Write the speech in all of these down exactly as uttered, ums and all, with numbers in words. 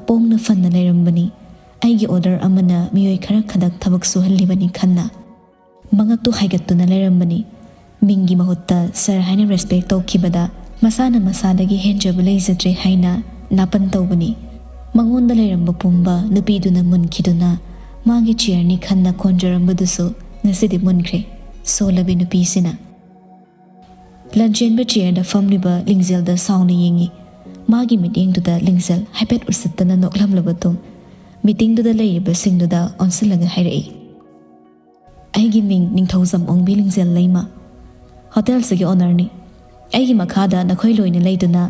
ꯄꯣꯡꯅ ꯐꯟꯅ ꯂꯩꯔꯝꯕꯅꯤ꯫ ꯑꯩꯒꯤ ꯑꯣꯔꯗꯔ ꯑꯃꯅ ꯃꯤꯑꯣꯏ ꯈꯔ ꯈꯗꯛ ꯊꯕꯛ ꯁꯨꯍꯜꯂꯤꯕꯅꯤ ꯈꯟꯅ꯫ ꯃꯉꯛꯇꯨ ꯍꯥꯏꯒꯠꯇꯨꯅ ꯂꯩꯔꯝꯕꯅꯤ꯫ ꯃꯤꯡꯒꯤ ꯃꯍꯨꯠꯇ ꯁꯥꯔ ꯍꯥꯏꯅ ꯔꯦꯁꯄꯦꯛ ꯇꯧꯈꯤꯕꯗ ꯃꯁꯥꯅ ꯃꯁꯥꯗꯒꯤ ꯍꯦꯟꯖꯕ ꯂꯩꯖꯗ꯭ꯔꯦ ꯍꯥꯏꯅ ꯅꯥꯄꯟ ꯇꯧꯕꯅꯤ꯫ ꯃꯉꯣꯟꯗ ꯂꯩꯔꯝꯕ ꯄꯨꯝꯕ ꯅꯨꯄꯤꯗꯨꯅ ꯃꯨꯟꯈꯤꯗꯨꯅ ꯃꯥꯒꯤ ꯆꯤꯌꯔꯅꯤ ꯈꯟꯅ ꯈꯣꯟꯖꯔꯝꯕꯗꯨꯁꯨ ꯉꯁꯤꯗꯤ ꯃꯨꯟꯈ꯭ꯔꯦ꯫ ꯁꯣꯜꯂꯕꯤ ꯅꯨꯄꯤꯁꯤꯅ꯫ ꯂꯟꯆꯦꯟꯕ ꯆꯤꯌꯔꯗ ꯐꯝꯂꯤꯕ ꯂꯤꯡꯖꯦꯜꯗ ꯁꯥꯎꯅ ꯌꯦꯡꯉꯤ꯫ ꯃꯥꯒꯤ ꯃꯤꯠꯌꯦꯡꯗꯨꯗ ꯂꯤꯡꯖꯦꯜ ꯍꯥꯏꯐꯦꯠ ꯎꯁꯤꯠꯇꯅ ꯅꯣꯛꯂꯝꯂꯕ ꯇꯨꯡ ꯃꯤꯇꯤꯡꯗꯨꯗ ꯂꯩꯔꯤꯕꯁꯤꯡꯗꯨꯗ ꯑꯣꯟꯁꯤꯜꯂꯒ ꯍꯥꯏꯔꯛꯏ, "ꯑꯩꯒꯤ ꯃꯤꯡ ꯅꯤꯡꯊꯧꯖꯝ ꯑꯣꯡꯕꯤ ꯂꯤꯡꯖꯦꯜ ꯂꯩꯃ, ꯍꯣꯇꯦꯜꯁꯤꯒꯤ ꯑꯣꯅꯔꯅꯤ꯫ ꯑꯩꯒꯤ ꯃꯈꯥꯗ ꯅꯈꯣꯏ ꯂꯣꯏꯅ ꯂꯩꯗꯨꯅ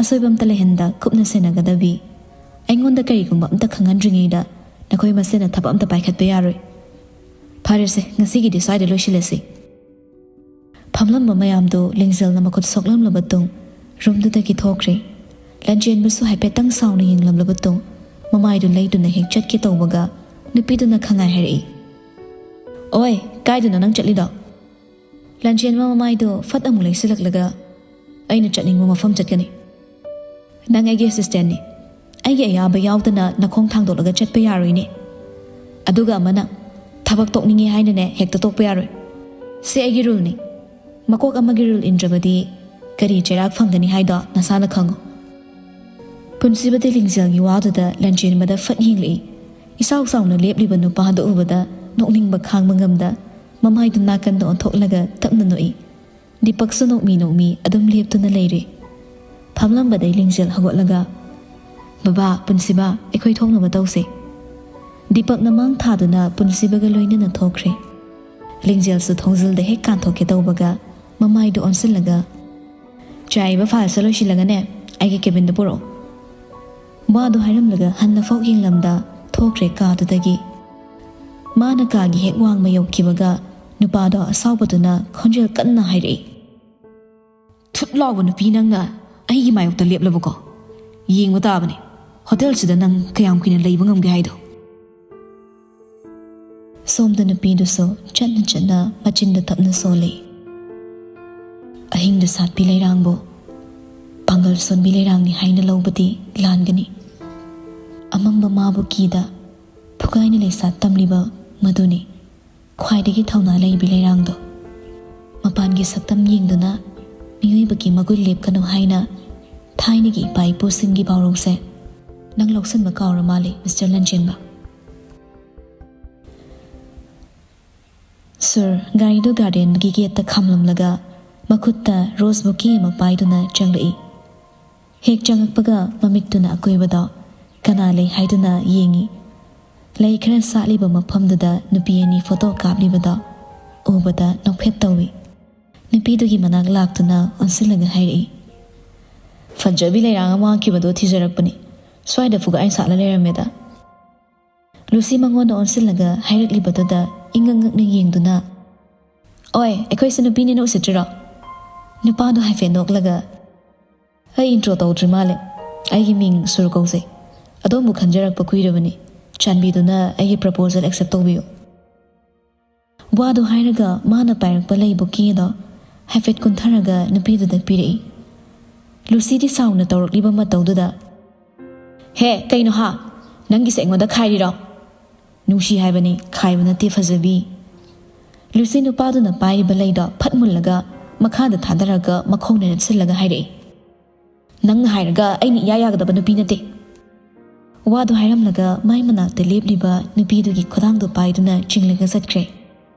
ꯑꯁꯣꯏꯕ ꯑꯝꯇ ꯂꯩꯍꯟꯗ ꯀꯨꯞꯅ ꯁꯦꯟꯅꯒꯗꯕꯤ꯫ ꯑꯩꯉꯣꯟꯗ ꯀꯔꯤꯒꯨꯝꯕ ꯑꯝꯇ ꯈꯪꯍꯟꯗ꯭ꯔꯤꯉꯩꯗ ꯅꯈꯣꯏ ꯃꯁꯦꯟꯅ ꯊꯕꯛ ꯑꯝꯇ ꯄꯥꯏꯈꯠꯄ ꯌꯥꯔꯣꯏ꯫ ꯐꯔꯦꯁꯦ, ꯉꯁꯤꯒꯤꯗꯤ ꯁ꯭ꯋꯥꯏꯗ ꯂꯣꯏꯁꯤꯜꯂꯁꯤ꯫" ꯐꯝꯂꯝꯕ ꯃꯌꯥꯝꯗꯨ ꯂꯤꯡꯖꯦꯜꯅ ꯃꯈꯨꯠ ꯁꯣꯛꯂꯝꯂꯕ ꯇꯨꯡ ꯔꯨꯝꯗꯨꯗꯒꯤ ꯊꯣꯛꯈ꯭ꯔꯦ꯫ ꯂꯟꯆꯦꯟꯕꯁꯨ ꯍꯥꯏꯐꯦꯠꯇꯪ ꯁꯥꯎꯅ ꯌꯦꯡꯂꯕ ꯇꯨꯡ ꯃꯃꯥꯏꯗꯨ ꯂꯩꯗꯨꯅ ꯍꯦꯛ ꯆꯠꯀꯦ ꯇꯧꯕꯒ ꯅꯨꯄꯤꯗꯨꯅ ꯈꯪꯉꯥꯏ ꯍꯥꯏꯔꯛꯏ, "ꯑꯣꯏ, ꯀꯥꯏꯗꯅꯣ ꯅꯪ ꯆꯠꯂꯤꯗꯣ?" ꯂꯟꯆꯦꯟꯕ ꯃꯃꯥꯏꯗꯨ ꯐꯠ ꯑꯃꯨꯛ ꯂꯩꯁꯤꯜꯂꯛꯂꯒ, "ꯑꯩꯅ ꯆꯠꯅꯤꯡꯕ ꯃꯐꯝ ꯆꯠꯀꯅꯤ꯫ ꯅꯪ ꯑꯩꯒꯤ ꯑꯦꯁꯤꯁꯇꯦꯟꯅꯤ꯫ ꯑꯩꯒꯤ ꯑꯌꯥꯕ ꯌꯥꯎꯗꯅ ꯅꯈꯣꯡ ꯊꯥꯡꯗꯣꯛꯂꯒ ꯆꯠꯄ ꯌꯥꯔꯣꯏꯅꯦ꯫ ꯑꯗꯨꯒ ꯑꯃꯅ, ꯊꯕꯛ ꯇꯣꯛꯅꯤꯡꯉꯦ ꯍꯥꯏꯅꯅꯦ ꯍꯦꯛꯇ ꯇꯣꯛꯄ ꯌꯥꯔꯣꯏ꯫ ꯁꯤ ꯑꯩꯒꯤ ꯔꯨꯜꯅꯤ꯫ ꯃꯀꯣꯛ ꯑꯃꯒꯤ ꯔꯨꯜ ꯏꯟꯗ꯭ꯔꯕꯗꯤ ꯀꯔꯤ ꯆꯩꯔꯥꯛ ꯐꯪꯒꯅꯤ ꯍꯥꯏꯗꯣ ꯅꯁꯥꯅ ꯈꯪꯉꯨ꯫" ꯄꯨꯟꯁꯤꯕꯗꯤ ꯂꯤꯡꯖꯦꯜꯒꯤ ꯋꯥꯗꯨꯗ ꯂꯟꯆꯦꯟꯕꯗ ꯐꯠ ꯌꯦꯡꯂꯛꯏ꯫ ꯏꯆꯥꯎ ꯆꯥꯎꯅ ꯂꯦꯞꯂꯤꯕ ꯅꯨꯄꯥꯗꯨ ꯎꯕꯗ ꯅꯣꯛꯅꯤꯡꯕ ꯈꯥꯡꯕ ꯉꯝꯗ ꯃꯃꯥꯏꯗꯨ ꯅꯥꯀꯟꯗ ꯑꯣꯟꯊꯣꯛꯂꯒ ꯇꯞꯅ ꯅꯣꯛꯏ꯫ ꯗꯤꯄꯛꯁꯨ ꯅꯣꯛꯃꯤ ꯅꯣꯛꯃꯤ ꯑꯗꯨꯝ ꯂꯦꯞꯇꯨꯅ ꯂꯩꯔꯦ꯫ ꯐꯝꯂꯝꯕꯗꯩ ꯂꯤꯡꯖꯦꯜ ꯍꯧꯒꯠꯂꯒ, "ꯕꯕꯥ, ꯄꯨꯟꯁꯤꯕ, ꯑꯩꯈꯣꯏ ꯊꯣꯛꯅꯕ ꯇꯧꯁꯦ꯫" ꯗꯤꯄꯛꯅ ꯃꯥꯡ ꯊꯥꯗꯨꯅ ꯄꯨꯟꯁꯤꯕꯒ ꯂꯣꯏꯅꯅ ꯊꯣꯛꯈ꯭ꯔꯦ꯫ ꯂꯤꯡꯖꯦꯜꯁꯨ ꯊꯣꯡꯖꯤꯜꯗ ꯍꯦꯛ ꯀꯥꯟꯊꯣꯛꯀꯦ ꯇꯧꯕꯒ ꯃꯃꯥꯏꯗꯨ ꯑꯣꯟꯁꯤꯜꯂꯒ, "ꯆꯥꯏꯕ ꯐꯥꯏꯜꯁꯦ ꯂꯣꯏꯁꯤꯜꯂꯒꯅꯦ ꯑꯩꯒꯤ ꯀꯦꯕꯤꯟꯗ ꯄꯨꯔꯛꯑꯣ꯫" ꯋꯥꯗꯨ ꯍꯥꯏꯔꯝꯂꯒ ꯍꯟꯅ ꯐꯥꯎ ꯌꯦꯡꯂꯝꯗ ꯊꯣꯛꯈ꯭ꯔꯦ ꯀꯥꯗꯨꯗꯒꯤ꯫ ꯃꯥꯅ ꯀꯥꯒꯤ ꯍꯦꯛ ꯋꯥꯡꯃ ꯌꯧꯈꯤꯕꯒ ꯅꯨꯄꯥꯗꯣ ꯑꯁꯥꯎꯕꯗꯨꯅ ꯈꯣꯟꯖꯦꯜ ꯀꯟꯅ ꯍꯥꯏꯔꯛꯏ, "ꯊꯨꯠ ꯂꯥꯎꯕ ꯅꯨꯄꯤ ꯅꯪꯅ ꯑꯩꯒꯤ ꯃꯥꯌꯣꯛꯇ ꯂꯦꯞꯂꯕꯀꯣ? ꯌꯦꯡꯕ ꯇꯥꯕꯅꯤ ꯍꯣꯇꯦꯜꯁꯤꯗ ꯅꯪ ꯀꯌꯥꯝ ꯀꯨꯏꯅ ꯂꯩꯕ ꯉꯝꯒꯦ ꯍꯥꯏꯗꯣ꯫" ꯁꯣꯝꯗ ꯅꯨꯄꯤꯗꯨꯁꯨ ꯆꯠꯅ ꯆꯠꯅ ꯃꯆꯤꯟꯗ ꯇꯞꯅ ꯁꯣꯜꯂꯤ꯫ ꯑꯍꯤꯡꯗ ꯁꯥꯠꯄꯤ ꯂꯩꯔꯥꯡꯕꯨ ꯄꯥꯡꯒꯜ ꯁꯣꯟꯕꯤ ꯂꯩꯔꯥꯡꯅꯤ ꯍꯥꯏꯅ ꯂꯧꯕꯗꯤ ꯂꯥꯟꯒꯅꯤ꯫ ꯑꯃꯝꯕ ꯃꯥꯕꯨ ꯀꯤꯗ ꯐꯨꯒꯥꯏꯅ ꯂꯩꯁꯥ ꯇꯝꯂꯤꯕ ꯃꯗꯨꯅꯤ ꯈ꯭ꯋꯥꯏꯗꯒꯤ ꯊꯧꯅꯥ ꯂꯩꯕꯤ ꯂꯩꯔꯥꯡꯗꯣ꯫ ꯃꯄꯥꯟꯒꯤ ꯁꯛꯇꯝ ꯌꯦꯡꯗꯨꯅ ꯃꯤꯑꯣꯏꯕꯒꯤ ꯃꯒꯨꯟ ꯂꯦꯞꯀꯅꯨ ꯍꯥꯏꯅ ꯊꯥꯏꯅꯒꯤ ꯏꯄꯥ ꯏꯄꯨꯁꯤꯡꯒꯤ ꯄꯥꯎꯔꯧꯁꯦ ꯅꯪ ꯂꯧꯁꯤꯟꯕ ꯀꯥꯎꯔ ꯃꯥꯜꯂꯦ, ꯃꯤꯁꯇꯔ ꯂꯟꯆꯦꯟꯕ꯫ ꯁꯨꯔ, ꯒꯥꯔꯤꯗꯨ ꯒꯥꯔꯗꯦꯟꯒꯤ ꯒꯦꯠꯇ ꯈꯥꯝꯂꯝꯂꯒ ꯃꯈꯨꯠꯇ ꯔꯣꯁ ꯕꯨꯀꯦ ꯑꯃ ꯄꯥꯏꯗꯨꯅ ꯆꯪꯂꯛꯏ꯫ ꯍꯦꯛ ꯆꯪꯉꯛꯄꯒ ꯃꯃꯤꯠꯇꯨꯅ ꯑꯀꯣꯏꯕꯗ ꯀꯅꯥ ꯂꯩ ꯍꯥꯏꯗꯨꯅ ꯌꯦꯡꯏ꯫ ꯂꯩ ꯈꯔ ꯁꯥꯠꯂꯤꯕ ꯃꯐꯝꯗꯨꯗ ꯅꯨꯄꯤ ꯑꯅꯤ ꯐꯣꯇꯣ ꯀꯥꯞꯂꯤꯕꯗꯣ ꯎꯕꯗ ꯅꯣꯛꯐꯦꯠ ꯇꯧꯏ꯫ ꯅꯨꯄꯤꯗꯨꯒꯤ ꯃꯅꯥꯛ ꯂꯥꯛꯇꯨꯅ ꯑꯣꯟꯁꯤꯜꯂꯒ ꯍꯥꯏꯔꯛꯏ, "ꯐꯖꯕꯤ ꯂꯩꯔꯥꯡ ꯑꯃ ꯃꯥꯡꯈꯤꯕꯗꯣ ꯊꯤꯖꯔꯛꯄꯅꯤ꯫ ꯁ꯭ꯋꯥꯏꯗ ꯐꯨꯒꯥꯏ ꯁꯥꯠꯂ ꯂꯩꯔꯝꯃꯦꯗ꯫" ꯂꯨꯁꯤ ꯃꯉꯣꯟꯗ ꯑꯣꯟꯁꯤꯜꯂꯒ ꯍꯥꯏꯔꯛꯂꯤꯕꯗꯨꯗ ꯏꯉꯛ ꯉꯛꯅ ꯌꯦꯡꯗꯨꯅ, "ꯑꯣꯏ, ꯑꯩꯈꯣꯏꯁꯦ ꯅꯨꯄꯤꯅꯦꯅ ꯎꯁꯤꯠꯇ꯭ꯔꯤꯔꯣ?" ꯅꯨꯄꯥꯗꯣ ꯍꯥꯏꯐꯦꯠ ꯅꯣꯛꯂꯒ, "ꯑꯩ ꯏꯟꯇ꯭ꯔꯣ ꯇꯧꯗ꯭ꯔꯤ ꯃꯥꯜꯂꯦ꯫ ꯑꯩꯒꯤ ꯃꯤꯡ ꯁꯨꯔ ꯀꯧꯖꯩ꯫ ꯑꯗꯣꯝꯕꯨ ꯈꯟꯖꯔꯛꯄ ꯀꯨꯏꯔꯕꯅꯤ꯫ ꯆꯥꯟꯕꯤꯗꯨꯅ ꯑꯩꯒꯤ ꯄ꯭ꯔꯄꯣꯖꯦꯜ ꯑꯦꯛꯁꯦꯞ ꯇꯧꯕꯤꯌꯨ꯫" ꯋꯥꯗꯨ ꯍꯥꯏꯔꯒ ꯃꯥꯅ ꯄꯥꯏꯔꯛꯄ ꯂꯩ ꯕꯨꯀꯦꯗꯣ ꯍꯥꯏꯐꯦꯠ ꯀꯨꯟꯊꯔꯒ ꯅꯨꯄꯤꯗꯨꯗ ꯄꯤꯔꯛꯏ꯫ ꯂꯨꯁꯤꯗꯤ ꯁꯥꯎꯅ ꯇꯧꯔꯛꯂꯤꯕ ꯃꯇꯧꯗꯨꯗ, "ꯍꯦ, ꯀꯩꯅꯣ ꯍꯥ? ꯅꯪꯒꯤꯁꯦ ꯑꯩꯉꯣꯟꯗ ꯈꯥꯏꯔꯤꯔꯣ? ꯅꯨꯡꯁꯤ ꯍꯥꯏꯕꯅꯤ, ꯈꯥꯏꯕ ꯅꯠꯇꯦ ꯐꯖꯕꯤ꯫" ꯂꯨꯁꯤ ꯅꯨꯄꯥꯗꯨꯅ ꯄꯥꯏꯔꯤꯕ ꯂꯩꯗꯣ ꯐꯠ ꯃꯨꯜꯂꯒ ꯃꯈꯥꯗ ꯊꯥꯗꯔꯒ ꯃꯈꯣꯡꯅ ꯅꯞꯁꯤꯜꯂꯒ ꯍꯥꯏꯔꯛꯏ, "ꯅꯪꯅ ꯍꯥꯏꯔꯒ ꯑꯩꯅ ꯏꯌꯥ ꯌꯥꯒꯗꯕ ꯅꯨꯄꯤ ꯅꯠꯇꯦ꯫" ꯋꯥꯗꯨ ꯍꯥꯏꯔꯝꯂꯒ ꯃꯥꯏ ꯃꯅꯥꯛꯇ ꯂꯦꯞꯂꯤꯕ ꯅꯨꯄꯤꯗꯨꯒꯤ ꯈꯨꯗꯥꯡꯗꯨ ꯄꯥꯏꯗꯨꯅ ꯆꯤꯡꯂꯒ ꯆꯠꯈ꯭ꯔꯦ꯫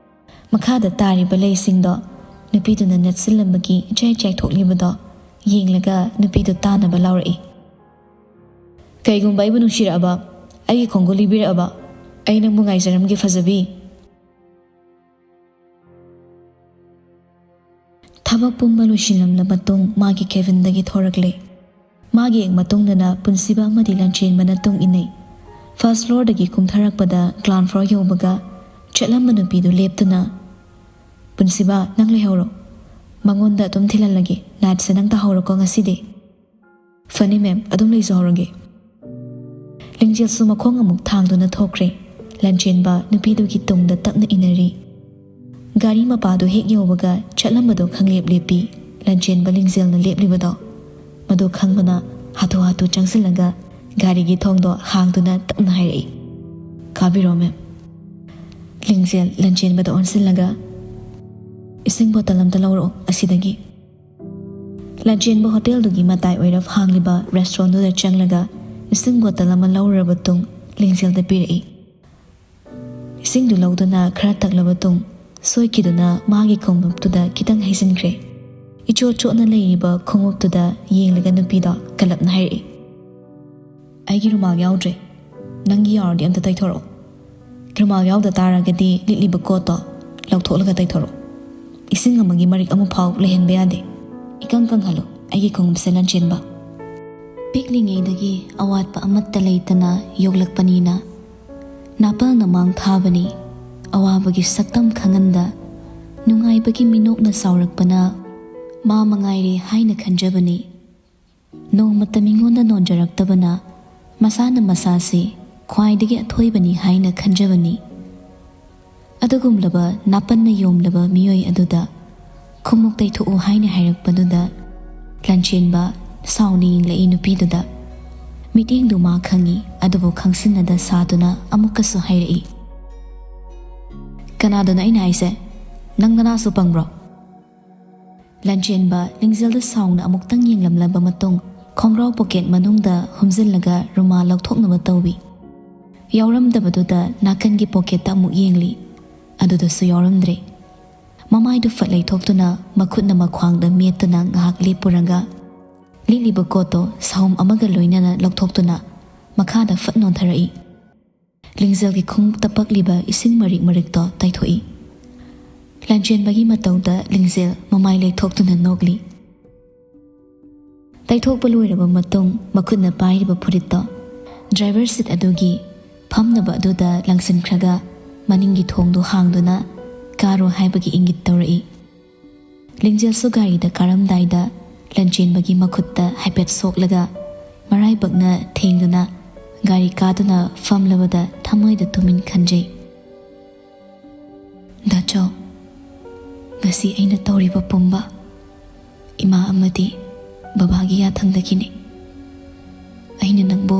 ꯃꯈꯥꯗ ꯇꯥꯔꯤꯕ ꯂꯩꯁꯤꯡꯗꯣ ꯅꯨꯄꯤꯗꯨꯅ ꯅꯠꯁꯤꯜꯂꯝꯕꯒꯤ ꯏꯆꯥꯏ ꯆꯥꯏꯊꯣꯛꯂꯤꯕꯗꯣ ꯌꯦꯡꯂꯒ ꯅꯨꯄꯤꯗꯨ ꯇꯥꯅꯕ ꯂꯥꯎꯔꯛꯏ, "ꯀꯩꯒꯨꯝꯕ ꯑꯩꯕꯨ ꯅꯨꯡꯁꯤꯔꯛꯑꯕ, ꯑꯩꯒꯤ ꯈꯣꯡꯒꯨꯜ ꯂꯤꯕꯤꯔꯛꯑꯕ, ꯑꯩ ꯅꯪꯕꯨ ꯉꯥꯏꯖꯔꯝꯒꯦ ꯐꯖꯕꯤ꯫" ꯊꯕꯛ ꯄꯨꯝꯕ ꯂꯣꯏꯁꯤꯜꯂꯝꯂꯕ ꯃꯇꯨꯡ ꯃꯥꯒꯤ ꯀꯦꯕꯤꯟꯗꯒꯤ ꯊꯣꯔꯛꯂꯦ꯫ ꯃꯥꯒꯤ ꯍꯦꯛ ꯃꯇꯨꯡꯗꯅ ꯄꯨꯟꯁꯤꯕ ꯑꯃꯗꯤ ꯂꯟꯆꯦꯟꯕꯅ ꯇꯨꯡ ꯏꯟꯅꯩ꯫ ꯐꯥꯔꯁ ꯐ꯭ꯂꯣꯔꯗꯒꯤ ꯀꯨꯝꯊꯔꯛꯄꯗ ꯒ꯭ꯔꯥꯎꯟ ꯐ꯭ꯂꯣꯔ ꯌꯧꯕꯒ ꯆꯠꯂꯝꯕ ꯅꯨꯄꯤꯗꯨ ꯂꯦꯞꯇꯨꯅ, "ꯄꯨꯟꯁꯤꯕ, ꯅꯪ ꯂꯩꯍꯧꯔꯣ꯫ ꯃꯉꯣꯟꯗ ꯑꯗꯨꯝ ꯊꯤꯜꯍꯜꯂꯒꯦ꯫ ꯅꯥꯏꯠꯁꯦ ꯅꯪ ꯇꯥꯍꯧꯔꯣꯀꯣ ꯉꯁꯤꯗꯤ꯫" "ꯐꯅꯤ ꯃꯦꯝ, ꯑꯗꯨꯝ ꯂꯩꯖꯍꯧꯔꯒꯦ꯫" ꯂꯤꯡꯖꯦꯜꯁꯨ ꯃꯈꯣꯡ ꯑꯃꯨꯛ ꯊꯥꯡꯗꯨꯅ ꯊꯣꯛꯈ꯭ꯔꯦ꯫ ꯂꯟꯆꯦꯟꯕ ꯅꯨꯄꯤꯗꯨꯒꯤ ꯇꯨꯡꯗ ꯇꯞꯅ ꯏꯟꯅꯔꯤ꯫ ꯒꯥꯔꯤ ꯃꯄꯥꯗꯨ ꯍꯦꯛ ꯌꯧꯕꯒ ꯆꯠꯂꯝꯕꯗꯨ ꯈꯪꯂꯦꯞ ꯂꯦꯞꯄꯤ꯫ ꯂꯟꯆꯦꯟꯕ ꯂꯤꯡꯖꯦꯜꯅ ꯂꯦꯞꯂꯤꯕꯗꯣ ꯃꯗꯨ ꯈꯪꯕꯅ ꯍꯥꯊꯨ ꯍꯥꯊꯨ ꯆꯪꯁꯤꯜꯂꯒ ꯒꯥꯔꯤꯒꯤ ꯊꯣꯡꯗꯣ ꯍꯥꯡꯗꯨꯅ ꯇꯞꯅ ꯍꯥꯏꯔꯛꯏ, "ꯀꯥꯕꯤꯔꯣ, ꯃꯦꯝ꯫" ꯂꯤꯡꯖꯦꯜ ꯂꯟꯆꯦꯟꯕꯗ ꯑꯣꯟꯁꯤꯜꯂꯒ, "ꯏꯁꯤꯡ ꯕꯣꯇꯜ ꯑꯝꯇ ꯂꯧꯔꯛꯑꯣ ꯑꯁꯤꯗꯒꯤ꯫" ꯂꯟꯆꯦꯟꯕ ꯍꯣꯇꯦꯜꯗꯨꯒꯤ ꯃꯇꯥꯏ ꯑꯣꯏꯔꯞ ꯍꯥꯡꯂꯤꯕ ꯔꯦꯁꯇꯨꯔꯦꯟꯗꯨꯗ ꯆꯪꯂꯒ ꯏꯁꯤꯡ ꯕꯣꯇꯜ ꯑꯃ ꯂꯧꯔꯨꯔꯕ ꯇꯨꯡ ꯂꯤꯡꯖꯦꯜꯗ ꯄꯤꯔꯛꯏ꯫ ꯏꯁꯤꯡꯗꯨ ꯂꯧꯗꯨꯅ ꯈꯔ ꯊꯛꯂꯕ ꯇꯨꯡ ꯁꯣꯏꯈꯤꯗꯨꯅ ꯃꯥꯒꯤ ꯈꯣꯡꯎꯞꯇꯨꯗ ꯈꯤꯇꯪ ꯍꯩꯖꯤꯟꯈ꯭ꯔꯦ꯫ ꯏꯆꯣꯠ ꯆꯣꯠꯅ ꯂꯩꯔꯤꯕ ꯈꯣꯡꯎꯞꯇꯨꯗ ꯌꯦꯡꯂꯒ ꯅꯨꯄꯤꯗꯣ ꯀꯜꯂꯞꯅ ꯍꯥꯏꯔꯛꯏ, "ꯑꯩꯒꯤ ꯔꯨꯃꯥꯜ ꯌꯥꯎꯗ꯭ꯔꯦ꯫ ꯅꯪꯒꯤ ꯌꯥꯎꯔꯗꯤ ꯑꯝꯇ ꯇꯩꯊꯣꯔꯛꯑꯣ꯫ ꯔꯨꯃꯥꯜ ꯌꯥꯎꯗ ꯇꯥꯔꯒꯗꯤ ꯂꯤꯠꯂꯤꯕ ꯀꯣꯠꯇꯣ ꯂꯧꯊꯣꯛꯂꯒ ꯇꯩꯊꯣꯔꯛꯑꯣ꯫ ꯏꯁꯤꯡ ꯑꯃꯒꯤ ꯃꯔꯤꯛ ꯑꯃꯐꯥꯎ ꯂꯩꯍꯟꯕ ꯌꯥꯗꯦ꯫ ꯏꯀꯪ ꯀꯪꯍꯜꯂꯨ ꯑꯩꯒꯤ ꯈꯣꯡꯎꯞꯁꯦ, ꯂꯟꯆꯦꯟꯕ꯫" ꯄꯤꯛꯂꯤꯉꯩꯗꯒꯤ ꯑꯋꯥꯠꯄ ꯑꯃꯠꯇ ꯂꯩꯇꯅ ꯌꯣꯛꯂꯛꯄꯅꯤꯅ ꯅꯥꯄꯜꯅ ꯃꯥꯡ ꯊꯥꯕꯅꯤ꯫ ꯑꯋꯥꯕꯒꯤ ꯁꯛꯇꯝ ꯈꯪꯍꯟꯗ ꯅꯨꯡꯉꯥꯏꯕꯒꯤ ꯃꯤꯅꯣꯛꯅ ꯆꯥꯎꯔꯛꯄꯅ ꯃꯥ ꯃꯉꯥꯏꯔꯦ ꯍꯥꯏꯅ ꯈꯟꯖꯕꯅꯤ꯫ ꯅꯣꯡꯃꯇ ꯃꯤꯉꯣꯟꯗ ꯅꯣꯟꯖꯔꯛꯇꯕꯅ ꯃꯁꯥꯅ ꯃꯁꯥꯁꯤ ꯈ꯭ꯋꯥꯏꯗꯒꯤ ꯑꯊꯣꯏꯕꯅꯤ ꯍꯥꯏꯅ ꯈꯟꯖꯕꯅꯤ꯫ ꯑꯗꯨꯒꯨꯝꯂꯕ ꯅꯥꯄꯟꯅ ꯌꯣꯝꯂꯕ ꯃꯤꯑꯣꯏ ꯑꯗꯨꯗ ꯈꯨꯝꯃꯨꯛ ꯇꯩꯊꯣꯛꯎ ꯍꯥꯏꯅ ꯍꯥꯏꯔꯛꯄꯗꯨꯗ ꯂꯟꯆꯦꯟꯕ ꯁꯥꯎꯅ ꯌꯦꯡꯂꯛꯏ ꯅꯨꯄꯤꯗꯨꯗ꯫ ꯃꯤꯠꯌꯦꯡꯗꯨ ꯃꯥ ꯈꯪꯏ, ꯑꯗꯨꯕꯨ ꯈꯪꯁꯤꯟꯅꯗ ꯁꯥꯗꯨꯅ ꯑꯃꯨꯛꯀꯁꯨ ꯍꯥꯏꯔꯛꯏ, "ꯀꯅꯥꯗꯅꯣ ꯑꯩꯅ ꯍꯥꯏꯁꯦ? ꯅꯪ ꯅꯅꯥꯁꯨ ꯄꯪꯕ꯭ꯔꯣ?" ꯂꯟꯆꯦꯟꯕ ꯂꯤꯡꯖꯦꯜꯗ ꯁꯥꯎꯅ ꯑꯃꯨꯛꯇꯪ ꯌꯦꯡꯂꯝꯂꯕ ꯃꯇꯨꯡ ꯈꯣꯡꯒ꯭ꯔꯥꯎ ꯄꯣꯀꯦꯠ ꯃꯅꯨꯡꯗ ꯍꯨꯝꯖꯤꯜꯂꯒ ꯔꯨꯃꯥꯜ ꯂꯧꯊꯣꯛꯅꯕ ꯇꯧꯏ꯫ ꯌꯥꯎꯔꯝꯗꯕꯗꯨꯗ ꯅꯥꯀꯟꯒꯤ ꯄꯣꯀꯦꯠꯇ ꯑꯃꯨꯛ ꯌꯦꯡꯂꯤ꯫ ꯑꯗꯨꯗꯁꯨ ꯌꯥꯎꯔꯝꯗ꯭ꯔꯦ꯫ ꯃꯃꯥꯏꯗꯨ ꯐꯠ ꯂꯩꯊꯣꯛꯇꯨꯅ ꯃꯈꯨꯠꯅ ꯃꯈ꯭ꯋꯥꯡꯗ ꯃꯦꯠꯇꯨꯅ ꯉꯥꯏꯍꯥꯛ ꯂꯦꯞꯄꯨꯔꯒ ꯂꯤꯠꯂꯤꯕ ꯀꯣꯠꯇꯣ ꯁꯍꯨꯝ ꯑꯃꯒ ꯂꯣꯏꯅꯅ ꯂꯧꯊꯣꯛꯇꯨꯅ ꯃꯈꯥꯗ ꯐꯠ ꯅꯣꯟꯊꯔꯛꯏ꯫ ꯂꯤꯡꯖꯦꯜꯒꯤ ꯈꯣꯡꯎꯞꯇ ꯄꯛꯂꯤꯕ ꯏꯁꯤꯡ ꯃꯔꯤꯛ ꯃꯔꯤꯛꯇꯣ ꯇꯩꯊꯣꯛꯏ꯫ ꯂꯟꯆꯦꯟꯕꯒꯤ ꯃꯇꯧꯗ ꯂꯤꯡꯖꯦꯜ ꯃꯃꯥꯏ ꯂꯩꯊꯣꯛꯇꯨꯅ ꯅꯣꯛꯂꯤ꯫ ꯇꯩꯊꯣꯛꯄ ꯂꯣꯏꯔꯕ ꯃꯇꯨꯡ ꯃꯈꯨꯠꯅ ꯄꯥꯏꯔꯤꯕ ꯐꯨꯔꯤꯠꯇꯣ ꯗ꯭ꯔꯥꯏꯚꯔ ꯁꯤꯠ ꯑꯗꯨꯒꯤ ꯐꯝꯅꯕ ꯑꯗꯨꯗ ꯂꯪꯁꯤꯟꯈ꯭ꯔꯒ ꯃꯅꯤꯡꯒꯤ ꯊꯣꯡꯗꯨ ꯍꯥꯡꯗꯨꯅ ꯀꯥꯔꯣ ꯍꯥꯏꯕꯒꯤ ꯏꯪꯒꯤꯠ ꯇꯧꯔꯛꯏ꯫ ꯂꯤꯡꯖꯦꯜꯁꯨ ꯒꯥꯔꯤꯗ ꯀꯥꯔꯝꯗꯥꯏꯗ ꯂꯟꯆꯦꯟꯕꯒꯤ ꯃꯈꯨꯠꯇ ꯍꯥꯏꯐꯦꯠ ꯁꯣꯛꯂꯒ ꯃꯔꯥꯏꯕꯛꯅ ꯊꯦꯡꯗꯨꯅ ꯒꯥꯔꯤ ꯀꯥꯗꯨꯅ ꯐꯝꯂꯕꯗ ꯊꯃꯣꯏꯗ ꯇꯨꯃꯤꯟ ꯈꯟꯖꯩ, "ꯗꯥꯆꯧ, ꯉꯁꯤ ꯑꯩꯅ ꯇꯧꯔꯤꯕ ꯄꯨꯝꯕ ꯏꯃꯥ ꯑꯃꯗꯤ ꯕꯕꯥꯒꯤ ꯌꯥꯊꯪꯗꯒꯤꯅꯤ꯫ ꯑꯩꯅ ꯅꯪꯕꯨ